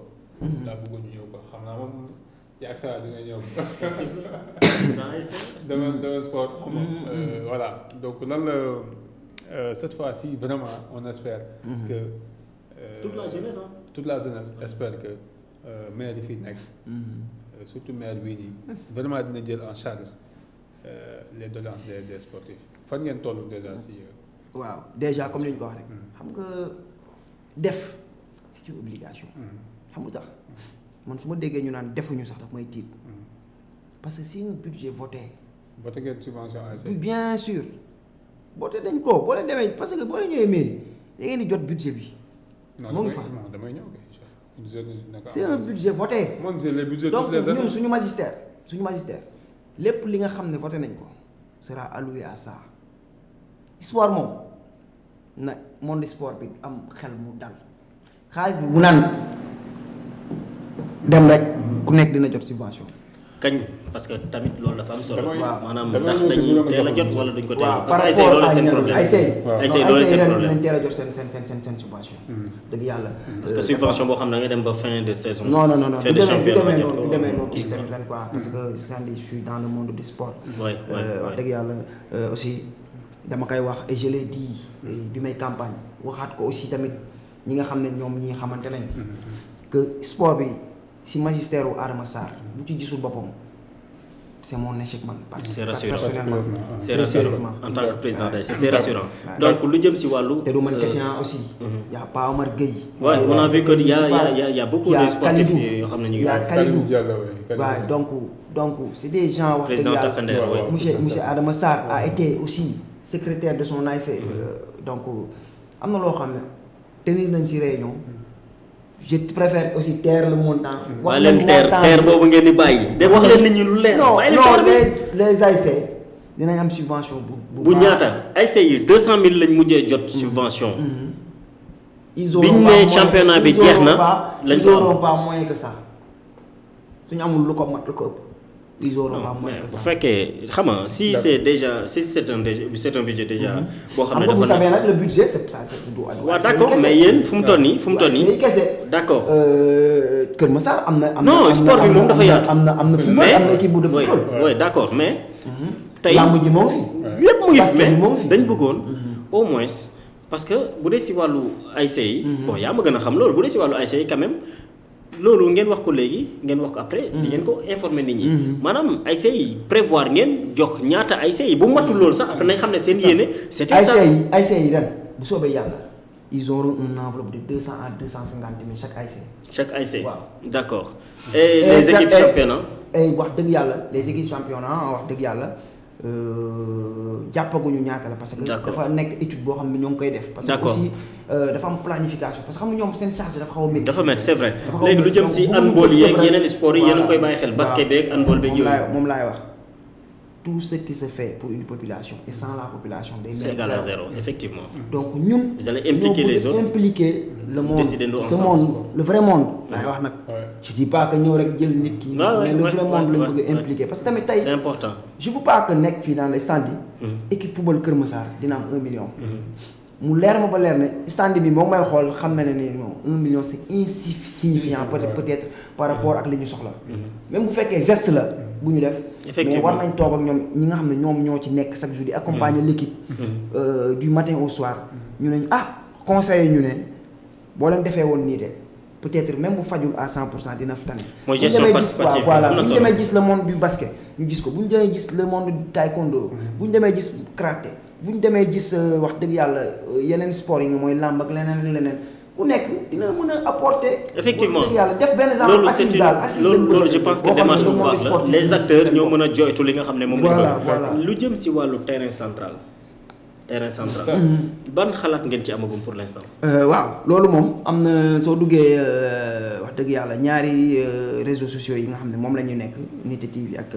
laa bëggoon ñu ñëw ko xam naa moom yaa ak saa dina ñëw. domaine sport xam nga voilà donc lan la cette fois-ci vraiment on espère que. toute la jeunesse toute la jeunesse espère que maire yi fii nekk. surtout maire bii nii vraiment dina jël en charge les doléances des sportifs fan ngeen toll déjà si. waaw déjà comme ni ñu ko wax rek. xam nga def c'est une obligation. xam nga tax man su ma déggee ñu naan defuñu sax daf may tiit parce que si un budget voté. voté ngeen subvention ASC. bien sûr voté dañ ko boo leen demee parce que boo leen ñëwee mairie da ngeen di jot budget bi. moo ngi fa non damay ñëw c'est un budget voté. man c'est le budget donc toutes les années. ñun suñu magistère lépp li nga xam ne voté nañ ko sera alloué à ça. sport moom na monde sport bi am xel mu dal xaalis bi bu naan dem rek ku nekk dina jot subvention. kañ parce que tamit loolu dafa am solo. waaw maanaam ndax dañuy teel a jot wala duñ ko teel a. waaw parce par que rapport à seen ñeneen problème ASC loolu seen problème dinañ teel a jot seen subvention. dëgg yàlla. parce que subvention boo xam ne da nga dem ba fin de saison. non fin de championnat du demee noonu aussi tamit ren quoi parce que je suis dans le monde du sport. oui wax dëgg yàlla aussi dama koy wax et je l'ai dit bi may campagne waxaat ko aussi tamit ñi nga xam ne ñoom ñi xamante nañ que sport bi si magistère u Adama Sarr bu ci gisul boppam c'est mon échec man. c'est rassurant personnellement. c'est rassurant en tant que président d'ASC c'est rassurant. donc lu jëm si wàllu. te du man question aussi. y a Pa Omar Gueye. ouais on a vu que y a beaucoup de sportifs yoo xam ne ñu ngi. y a Kalidou Kalidou waaw donc c'est des gens wax dëgg président yàlla Takandère monsieur Adama Sarr a été aussi secrétaire de son ASC. donc am na loo xam ne tenir nañ ci réunion. je préfère aussi taire le montant. wax leen teer boobu ngeen di bàyyi. de wax leen nit ñi lu leer. non les ASC dinañ am subvention bu ñaata ASC yi 200000 lañ mujjee jot subvention. ils auront biñ ne championnat bi jeex na lañ ko ils auront pas moins que ça suñu amul lu ko mat lu ko ëpp. ils auront pas moins que ça bu fekkee xam nga si c'est déjà si c'est un budget déjà. boo xam ne dafa vous savez nag le budget c'est ça c'est du. waaw d'accord mais yéen fu mu toll nii c'est kese. d'accord. Kër Massar am na. non sport bi moom dafa yaatu. am na football am na équipe bu de football. oui d'accord mais. tey lamb ji moo fi. lépp mu ngi fi basket bi moo mais fi. dañ bëggoon au moins parce que bu dee si wàllu ASC yi. bon yaa ma gën a xam loolu bu dee si wàllu ASC yi quand même. loolu ngeen wax ko léegi ngeen wax ko après. di ngeen ko informer nit ñi. maanaam ASC yi prévoir ngeen jox ñaata ASC yi bu matul loolu sax après nañ xam ne seen yéene. c'était ça ASC yi ren bu soobee yàlla ils auront une enveloppe de 200 à 250 000 chaque ASC. chaque ASC. waaw d'accord. et les équipes championnat. wax dëgg yàlla les équipes championnat wax dëgg yàlla jàppaguñu ñaata la parce que. dafa nekk étude boo xam ne ñoo ngi koy def. parce que aussi dafa am planification parce que xam nga ñoom seen charge dafa xaw a métti. dafa métti c'est vrai léegi lu jëm si handball yeeg yeneen sport yi yéen a koy bàyyi xel basket beeg handball beeg yooyu. moom laay wax tout ce qui se fait pour une population et sans la population. day c'est égal à zéro effectivement. donc ñun. vous allez impliquer les autres impliquer le monde ce monde le vrai monde. laay wax nag. je dis pas que ñëw rek jël nit ki. mais le vrai monde lañ bëgg a impliquer parce que tamit tey. c'est important. je veux pas que nekk fii dans les stands yi. équipe football Kër Massar dina am 1 million. mu leer ma ba leer ne stand bi moom may xool xam na ne ni non 1 million c'est insignifiant peut-être par rapport ak li ñu soxla. même bu fekkee geste la bu ñu def. mais war nañ toog ak ñoom ñi nga xam ne ñoom ñoo ci nekk chaque jour di accompagner l'équipe. du matin au soir. ñu ne conseiller ñu ne boo leen defee woon nii de peut-être même bu fajul à 100% dina fi tane. mooy gestion participative voilà bu ñu demee gis le monde du basket ñu gis ko bu ñu demee gis le monde du taekwondo. bu ñu demee gis karaté bu ñu demee gis wax dëgg yàlla yeneen sport yi nga mooy làmb ak leneen ku nekk dina mën a apporter. effectivement wax dëgg yàlla def benn genre assise daal assise loolu je pense que démarche bu baax la les acteurs ñoo mën a joytu li nga xam ne moom la lu jëm si wàllu terrain central. ban xalaat ngeen ci amagum pour l'instant. waaw loolu moom am na soo duggee wax dëgg yàlla ñaari réseaux sociaux yi nga xam ne moom la ñu nekk Nité TV ak.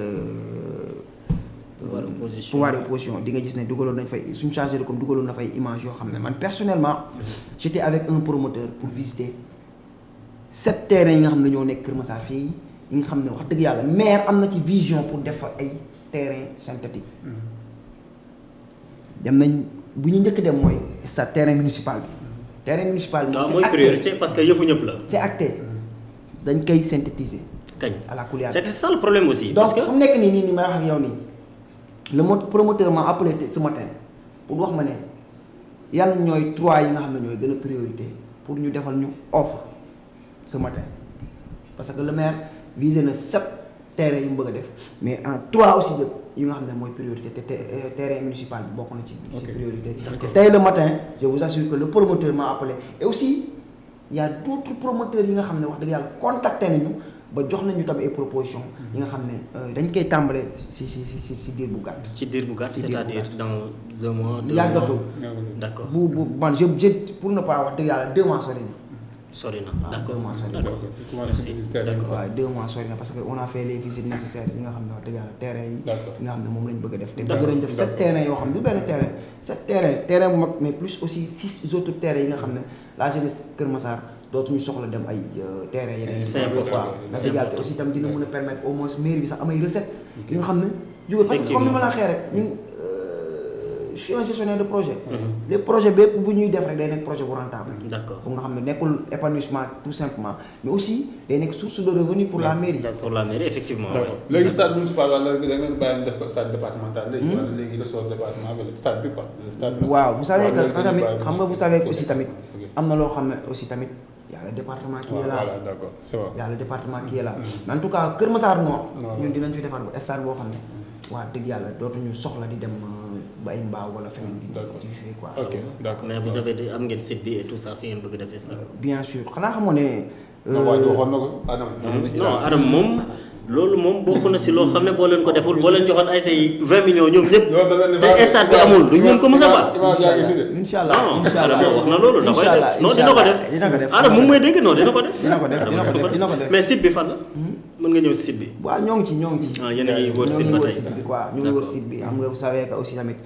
pouvoir opposition di nga gis ne dugaloon nañ fay suñu chargé de com dugaloon na fay image yoo xam ne man personnellement j'étais avec un promoteur pour visiter 7 terrains yi nga xam ne ñoo nekk Kër Massar fii yi nga xam ne wax dëgg yàlla maire am na ci vision pour def fa ay terrain synthétique dem nañ bu ñu njëkk dem mooy stade terrain municipal bi. terrain municipal bi mooy priorité parce que yëfu ñëpp la. c'est acté dañ koy synthétiser. kañ à la couleur. c'est ça le problème aussi. donc parce que fu mu nekk nii may wax ak yow nii le promoteur m'a appelé ce matin pour wax ma ne yan ñooy 3 yi nga xam ne ñooy gën a priorité pour ñu defal ñu offre ce matin parce que le maire visé na 7 terrains yu mu bëgg a def mais en 3 aussi yi nga xam ne mooy priorité te terrain municipal bi bokk na ci priorité. te tey le matin je vous assure que le promoteur m'a appelé et aussi il y a d'autres promoteurs yi nga xam ne wax dëgg yàlla contacté nañu ba jox nañu tamit ay propositions yi nga xam ne dañ koy tàmbalee si diir bu gàtt. ci diir bu gàtt c'est-à-dire dans 1 mois 2 mois yàggatul. d'accord bu man je pour ne pas wax dëgg yàlla 2 mois sori na. sori na waaw d'accord 2 mois sori na. merci d'accord waaw 2 mois sori na parce que on a fait les visites nécessaires yi nga xam ne wax dëgg yàlla terrain yi. yi nga xam ne moom lañ bëgg a def. te bëgg nañ def 7 terrains yoo xam ne du benn terrain 7 terrain bu mag mais plus aussi 6 autres terrains yi nga xam ne la jeunesse Kër Massar dootuñu soxla dem ay terrain yeneen. c'est important waaw wax dëgg yàlla te aussi tam dina mën a permettre au moins mairie bi sax amay recette yi nga xam ne jóge parce que comme ni ma la waxee rek ñun je suis un gestionnaire de projet. les projets bépp bu ñuy def rek day nekk projet bu rentable. d'accord bu nga xam ne nekkul épanouissement tout simplement mais aussi day nekk source de revenu pour la mairie. pour la mairie effectivement. d'accord léegi stade municipal wala da ngeen bàyyi ñu def ko stade départemental léegi wala léegi ressort département bi stade bi quoi stade la. waaw vous savez que tamit xam nga vous savez que aussi tamit am na loo xam ne aussi tamit y a le département qui est là. voilà d'accord c'est bon. y a le département qui est là. mais en tout cas Kër Massar Nord. ñun dinañ fi defar bu stade boo xam ne. waa dëgg yàlla dootuñu soxla di dem ba ay mbaaw wala feneen di jouer quoi. ok d'accord mais vous avez am ngeen site bi et tout ça fi ngeen bëgg defee ça. bien sûr xanaa xamoo ne. non waaye waxoon na ko Adam. non Adam moom loolu moom bokk na si loo xam ne boo leen ko deful boo leen joxoon ay say 20 millions ñoom ñëpp. te stade bi amul duñ leen ko mës a baal. incha allah incha allah wax na loolu da koy def non dina ko def. Adam moom mooy dégg non dina ko def. dina ko def mais site bi fan la. mën nga ñëw si site bi. waaw ñoo ngi ci. yéen a ngi wër site ba tey bi quoi ñu ngi wër site bi xam nga vous savez que aussi tamit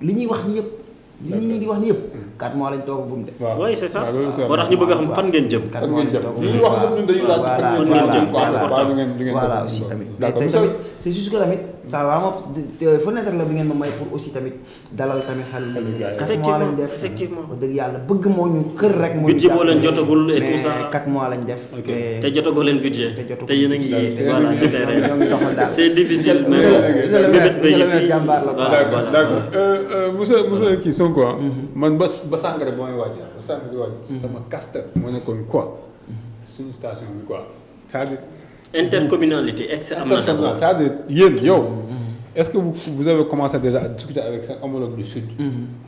li ñuy wax ni yëpp. li ñuy di wax ni yëpp 4 mois lañ toog bu mu de. waaw oui c'est ça boo tax ñu bëgg a xam fan ngeen jëm. 4 mois lañ toog li ñu wax lépp ñun dañuy laaj fan ngeen jëm voilà aussi tamit mais tamit c'est juste que tamit ça va ma fenêtre la bi ngeen ma may pour aussi tamit dalal tamit xel yi 4 mois lañ def effectivement wax dëgg yàlla bëgg moo ñu xër rek moo ñu budget boo leen jotagul et tout ça 4 mois lañ def te jotagoo leen budget te yéen a ngi voilà c'était ñoo ngi doxal daal c'est difficile mais bon jàmbaar la d'accord monsieur kii Sonko man ba sànq rek ba may wàcc ba sànq di wàcc sama caster moo nekkoon quoi suñu station bi quoi c'est-à-dire intercommunalité ex am na d'abord c'est-à-dire yéen yow est-ce que vous avez commencé déjà à discuter avec seen homologue du sud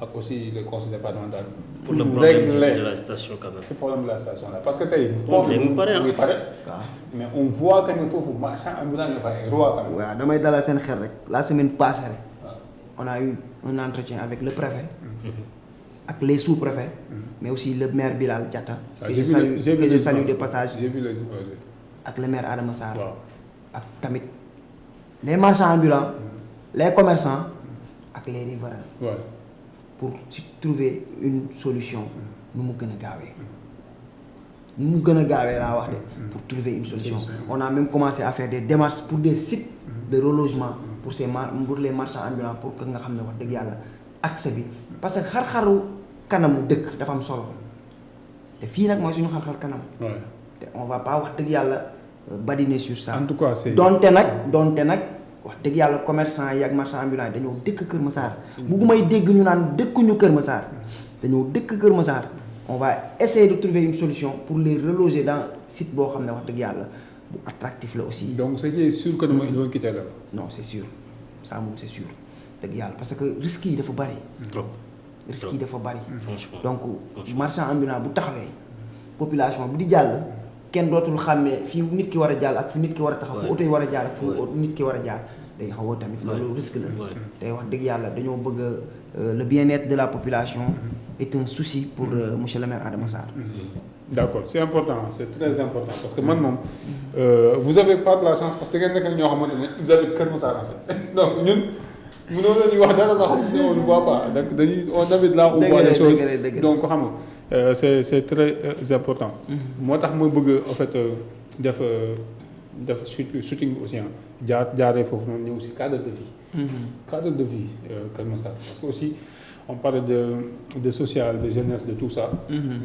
ak aussi le conseil départemental pour le problème de la station quand même ce problème de la station là parce que tey mu pare mais on voit que ne foofu marchand ambulant ñoo fa ay roi quand même waaw damay dalal seen xel rek la semaine passée rek on a eu un entretien avec le préfet ak les sous-préfets mais aussi le maire Bilal Diatta que je salue de passage ak le maire Adama Sarr ak tamit les marchands ambulants les commerçants ak les riverains pour trouver une solution nu mu gën a gaawee laa wax de pour trouver une solution on a même commencé à faire des démarches pour des sites de relogement pour les marchands ambulants pour que nga xam ne wax dëgg yàlla accès bi parce que xar-xaru kanamu dëkk dafa am solo te fii nag mooy suñu xar-xar kanam te on va pas wax dëgg yàlla badiner sur ça en tout cas c'est donte nag wax dëgg yàlla commerçant yi ak marchand ambulant yi dañoo dëkk Kër Massar buggumay dégg ñu naan dëkkuñu Kër Massar dañoo dëkk Kër Massar on va essayer de trouver une solution pour les reloger dans site boo xam ne wax dëgg yàlla bu attractif la aussi. donc c'est sûr que ils vont quitter là. non c'est sûr ça moom c'est sûr dëgg yàlla parce que risques yi dafa bari. trop risques yi dafa bari. franchement donc marchand ambulant bu taxawee population bi di jàll kenn dootul xàmmee fii nit ki war a jàll ak fu nit ki war a taxaw fu oto yi war a jaar ak fu nit ki war a jaar day xaw a tamit loolu risque la. tey wax dëgg yàlla dañoo bëgg le bien-être de la population est un souci pour monsieur le maire Adama Sarr. D'accord, c'est important, c'est très important parce que man moom vous avez pas de la chance parce que ngeen nekk ñoo xamante ne ils habitent Kër Massar en fait donc ñun mënoo la ñuy wax dara loo xam ne on ne voit pas donc dañuy on habite là où on voit les choses donc xam nga c'est très important. moo tax ma bëgg en fait def def shooting bi aussi jaaree foofu noonu ñëw aussi cadre de vie. Cadre de vie Kër Massar parce que aussi on parle de social de jeunesse de tout ça.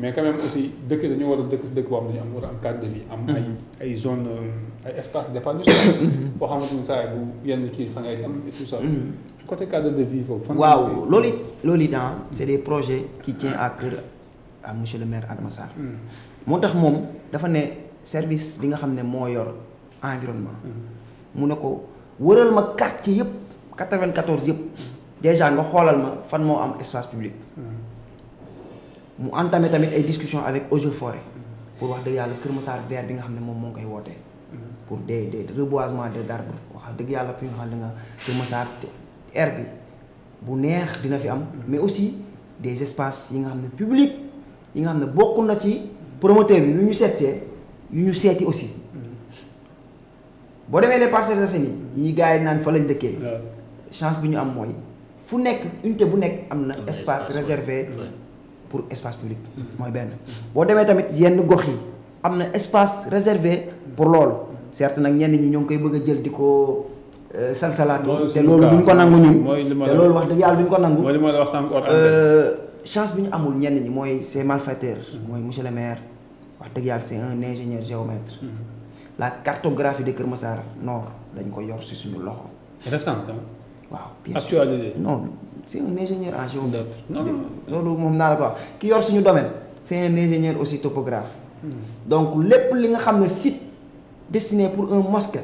mais quand même aussi dëkk dañoo war a dëkk boo xam ne dañu war a am cadre de vie. am ay zone ay espace d'épanouissement. foo xamante ni saa bu yenn kii fa ngay dem et tout ça. côté cadre de vie foofu. waaw loolu it c'est des projets qui tiennent à cœur à monsieur le maire Adama Sarr. moo tax moom dafa ne service bi nga xam ne moo yor environnement. mu ne ko wëral ma quartier yëpp 94 yëpp déjà nga xoolal ma fan moo am espace public. mu entamé tamit ay discussions avec Eaux et Forêts pour wax dëgg yàlla Kër Massar vert bi nga xam ne moom moo ngi koy wootee. pour des reboisement d'arbres wax dëgg yàlla fi nga xam ne nga Kër Massar air bi bu neex dina fi am. mais aussi des espaces yi nga xam ne public yi nga xam ne bokk na ci promoteur bi yu ñu seeti aussi. boo demee les Parcelles Assainies yi gars yi naan fa lañ dëkkee. chance bi ñu am mooy fu nekk unité bu nekk am na espace réservé pour espace public. mooy benn boo demee tamit yenn gox yi am na espace réservé pour loolu. certes nag ñenn ñi ñoo ngi koy bëgg a jël di ko salsalaatu. te loolu duñ ko nangu ñun. te loolu wax dëgg yàlla duñ ko nangu. mooy li ma la wax sànq chance bi ñu amul ñenn ñi mooy ces malfaiteurs. mooy monsieur le maire wax dëgg yàlla c'est un ingénieur géomètre. la cartographie de Kër Massar Nord dañ ko yor ci suñu loxo. récente waaw bien sûr actualisé. non c'est un ingénieur en géomètre. loolu moom naa la ko wax ki yor suñu domaine c'est un ingénieur aussi topographe. donc lépp li nga xam ne site destiné pour un mosquée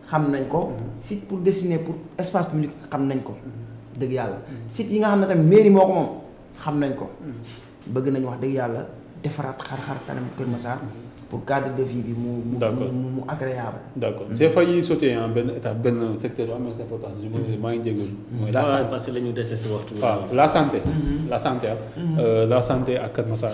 xam nañ ko. site pour destiné pour espace public xam nañ ko. dëgg yàlla site yi nga xam ne tamit mairie moo ko moom xam nañ ko. bëgg nañ wax dëgg yàlla defaraat xar kanam Kër Massar. pour cadre de vie bi mu agréable. d'accord j'ai failli sauter en benn étape benn secteur bu am importance maa ngi jégalu. mooy la santé parce que la ñu dese si waxtu bi. waaw la santé. la santé la santé ak Kër Massar.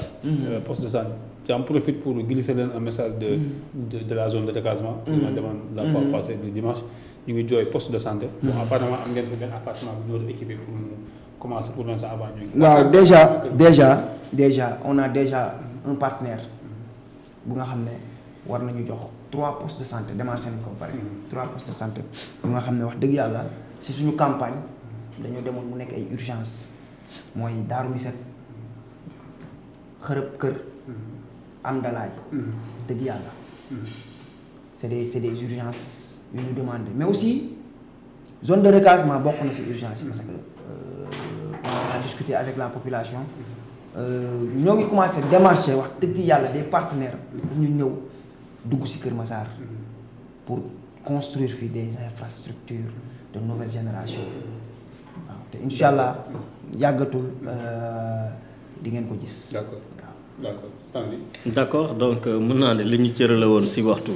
poste de santé. j'en profite pour glisser leen un message de la zone de recasement. ma demande la fois passée le dimanche ñu ngi jooy poste de santé. bon apparemment am ngeen fi benn appartement bu ñu équipé pour mu commencer pour l'instant avant ñu. waaw déjà on a déjà un partenaire. bu nga xam ne war nañu jox 3 postes de santé démarché nañ ko ba pare. 3 postes de santé bu nga xam ne wax dëgg yàlla si suñu campagne dañoo demoon mu nekk ay urgence mooy Daaru Miset xërëb kër am dalaay dëgg yàlla c'est des urgences yu ñu demandé mais aussi zone de recasement bokk na si urgence parce que on a discuté avec la population. ñoo ngi commencé démarcher wax dëgg yàlla des partenaires pour ñu ñëw dugg ci Kër Massar pour construire fii des infrastructures de nouvelle génération waaw te incha allah yàggatul di ngeen ko gis. d'accord donc mën naa ne li ñu cërale woon ci waxtu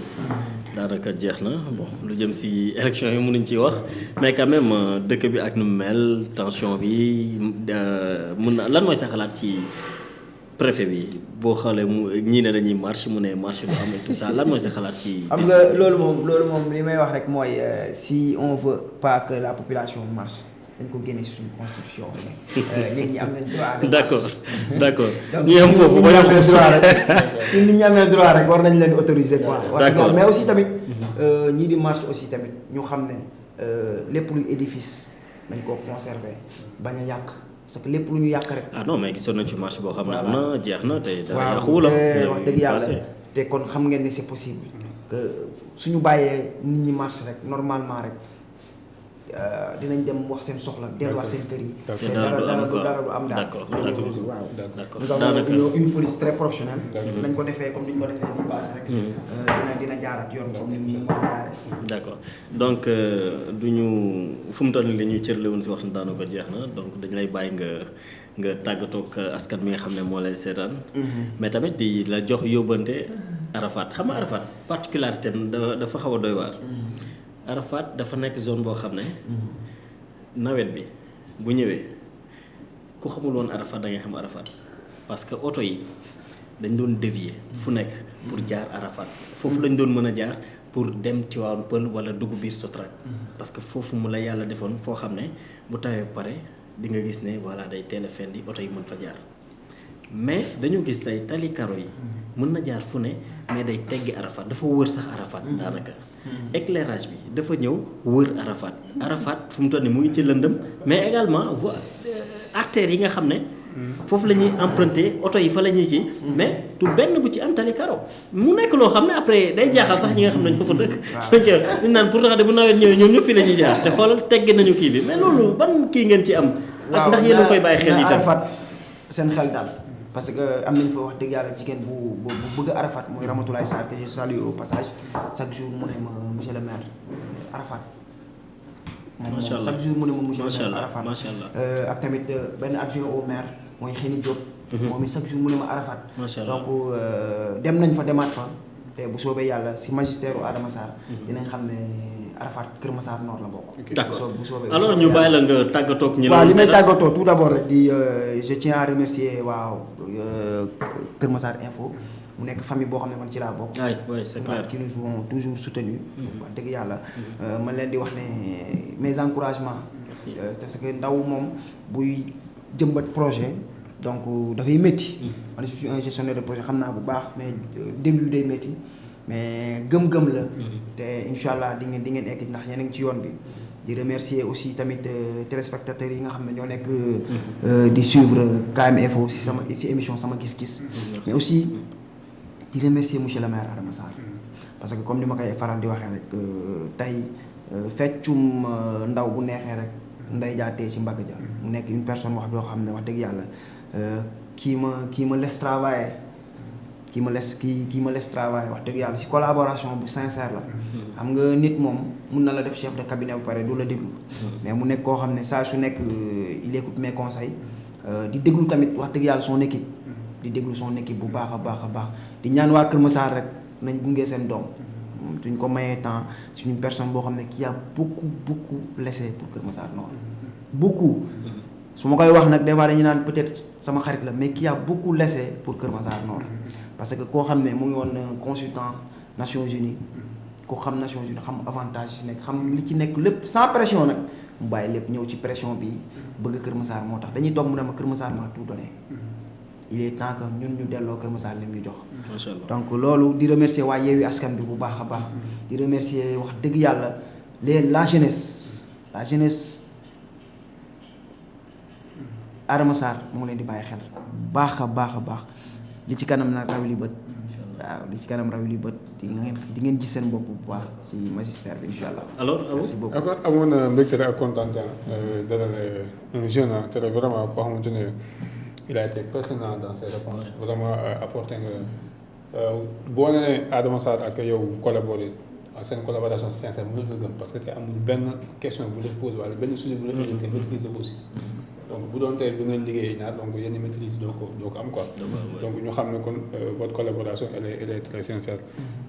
daanaka jeex na bon lu jëm ci élection yi mënuñ ci wax mais quand même dëkk bi ak nu mel tension bi mën na lan mooy sa xalaat ci préfet bi boo xoolee mu ñii ne dañuy marche mu ne marche du am et tout ça lan mooy sa xalaat ci. xam nga loolu moom li may wax rek mooy si on veut pas que la population marche dañ ko génne si suñu constitution nit ñi am nañ droit. d'accord ñu yem foofu ba ñu xuus si nit ñi amee droit rek war nañ leen autoriser quoi. d'accord mais aussi tamit ñii di marche aussi tamit ñu xam ne lépp luy édifice dañ ko conserver bañ a yàq parce que lépp lu ñu yàq rek. ah non mais gisoon nañ ci marche boo xam ne am na jeex na te dara waaw yàquwul te wax dëgg yàlla te kon xam ngeen ne c'est possible que suñu bàyyee nit ñi marche rek normalement rek dinañ dem wax seen soxla delluwaat seen kër yi. te dara du am daal. d'accord waaw. d'accord nous avons une police très professionnelle. nañ ko defee comme ni ñu ko defee di passé rek. dina jaarat yoon comme ni mu ko jaaree. d'accord donc du ñu fu mu toll nii ñu cërle woon si waxtu daanu ko jeex na donc dañu lay bàyyi nga tàggatoo ak askan mi nga xam ne moo lay seetaan. mais tamit di la jox yóbbante Arafat xam nga Arafat particularité dafa xaw a doy waar. Arafat dafa nekk zone boo xam ne nawet bi bu ñëwee ku xamul woon Arafat da ngay xam Arafat parce que oto yi dañ doon dévier fu nekk pour jaar Arafat foofu lañ doon mën a jaar pour dem Tivaouane Peulh wala dugg biir Sotrac parce que foofu mu la yàlla defoon foo xam ne bu tawee pare di nga gis ne voilà day teel a fendi oto yi mën fa jaar mais dañu gis tey tali karo yi mën na jaar fu ne mais day teggi Arafat dafa wër sax Arafat daanaka éclairage bi dafa ñëw wër Arafat fu mu toll nii mu ngi ci lëndëm mais également voie artères yi nga xam ne foofu la ñuy emprunté oto yi fa la ñuy kii mais du benn bu ci am tali karo mu nekk loo xam ne après day jaaxal sax ñi nga xam ne ñoo fa dëkk ñu naan pourtant de bu nawet ñëwee ñoom ñëpp fi la ñuy jaar te xoolal teggi nañu kii bi mais loolu ban kii ngeen ci am ak ndax yéen a koy bàyyi xel itam Arafat seen xel daal parce que am nañ fa wax dëgg yàlla jigéen bu bëgg Arafat mooy Ramatoulaye Sarr que je salue au passage chaque jour mu ne ma monsieur le maire Arafat macha allah chaque jour mu ne ma monsieur le maire Arafat macha allah ak tamit benn adjoint au maire mooy Xeni Diop moom it chaque jour mu ne ma Arafat macha allah donc dem nañ fa demaat fa te bu soobee yàlla si magistère u Adama Sarr dinañ xam ne Arafat Kër Massar Nord la bokk. d'accord bu soobee alors ñu bàyyi la nga tàggatoo ak ñi la waaw li may tàggatoo tout d'abord rek di je tiens à remercier waaw Kër Massar Info mu nekk famille boo xam ne man ci laa bokk. oui c'est clair qui nous ont toujours soutenu. wax dëgg yàlla man leen di wax ne mes encouragements. parce que ndaw moom buy jëmbat projet donc dafay métti. man je suis un gestionnaire de projet xam naa bu baax mais début day métti. mais gëm-gëm la. te incha allah di ngeen egg ndax yéen a ngi ci yoon bi. di remercier aussi tamit téléspectateurs yi nga xam ne ñoo nekk di suivre KM Info si émission sama gis-gis. mais aussi di remercier monsieur le maire Adama Sarr. parce que comme ni ma koy faral di waxee rek tey feccum ndaw bu neexee rek nday jaatee ci mbagg ja mu nekk une personne wax doo xam ne wax dëgg yàlla kii ma laisse travailler. kii ma laisse travail wax dëgg yàlla si collaboration bu sincère la. xam nga nit moom mun na la def chef de cabinet bu pare du la déglu. mais mu nekk koo xam ne saa su nekk il écoute mes conseils. di déglu tamit wax dëgg yàlla son équipe. di déglu son équipe bu baax a baax di ñaan waa Kër Massar rek nañ gunge seen doom. duñ ko mayee temps c'est une personne boo xam ne qui a beaucoup laissé pour Kër Massar Nord. beaucoup. su ma koy wax nag des fois dañu naan peut-être sama xarit la mais qui a beaucoup laissé pour Kër Massar Nord. parce que koo xam ne mu ngi woon consultant Nations Unies ko xam Nations Unies xam avantage yi nekk xam li ci nekk lépp sans pression nag mu bàyyi lépp ñëw ci pression bi bëgg Kër Massar moo tax dañuy toog mu ne ma Kër Massar m'a tout donné. il est temps que ñun ñu delloo Kër Massar lim ñu jox. macha allah donc loolu di remercier waa Yewwi Askan bi bu baax a baax. di remercier wax dëgg yàlla la jeunesse Adama Sarr mu ngi leen di bàyyi xel baax a baax. li ci kanam nag raw li bët waaw li ci kanam raw li bët di ngeen gis seen bopp bu baax ci magistère bi incha allah. alors merci beaucoup. d'accord amoon mbégte ak kontaan dalal un jeune te vraiment koo xamante ne il a été pertinent dans ses réponses vraiment apporté nga boo nee Adama Sarr ak yow collaboré seen collaboration sincère mën nga gëm parce que te amul benn question bu def posé wala benn sujet bu la invité maîtriser aussi. donc bu doon tey du ngeen liggéey ñaar donc yenn maîtrise doo ko am quoi. donc ñu xam ne kon votre collaboration elle est très sincère.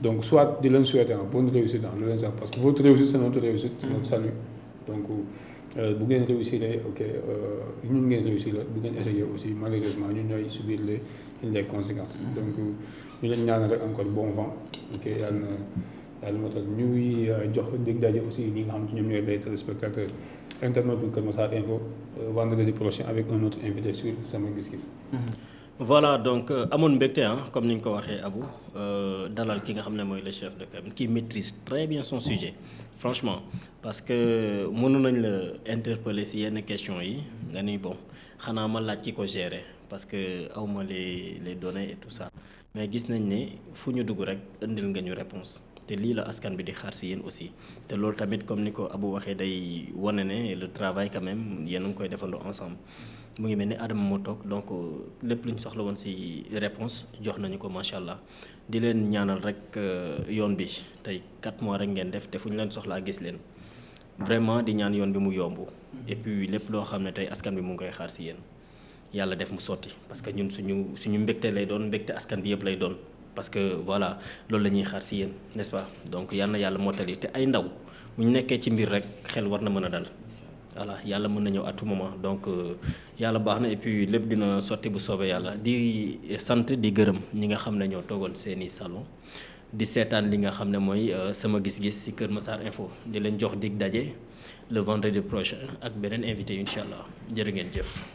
donc soit di leen souhaiter bonne réussite dans le parce que votre réussite c'est notre réussite c'est notre salut donc bu ngeen réussir ok ñun ngeen réussir bu ngeen essayer aussi malheureusement ñun ñooy subir les conséquences. donc ñu leen ñaanal rek encore bon vent. ok yàlla moo tax ñuy jox dig daje aussi ñi nga xam ne ñoom ñooy les téléspectateurs. Internet bu Kër Massar Info vendredi prochain avec un autre invité sur sama gis-gis. voilà donc amoon mbégte comme ni ñu ko waxee Abou dalal ki nga xam ne mooy le chef de cabinet qui maîtrise très bien son sujet franchement parce que mënoon nañ la interpeller si yenn questions yi nga ni bon xanaa ma laaj ki ko gérer parce que awma les données et tout ça mais gis nañ ne fu ñu dugg rek indil nga ñu réponse te lii la askan bi di xaar si yéen aussi te loolu tamit comme ni ko Abou waxee day wane ne le travail quand même yéen a ngi koy defandoo ensemble mu ngi mel ni Adama moo toog donc lépp lu ñu soxla woon si réponse jox nañu ko macha allah di leen ñaanal rek yoon bi tey 4 mois rek ngeen def te fu ñu leen soxlaa gis leen vraiment di ñaan yoon bi mu yomb et puis lépp loo xam ne tey askan bi mu ngi koy xaar si yéen yàlla def mu sotti parce que ñun suñu mbégte lay doon mbégte askan bi yëpp lay doon. parce que voilà loolu la ñuy xaar si yéen n'est-ce pas donc yal na yàlla mottali te ay ndaw bu ñu nekkee ci mbir rek xel war na mën a dal voilà yàlla mën na ñëw à tout moment donc yàlla baax na et puis lépp dina sotti bu soobee yàlla di sant di gërëm ñi nga xam ne ñoo toogoon seeni salon di seetaan li nga xam ne mooy sama gis-gis ci Kër Massar Info di leen jox dig daje le vendredi prochain ak beneen invité incha allah jërë ngeen jëf.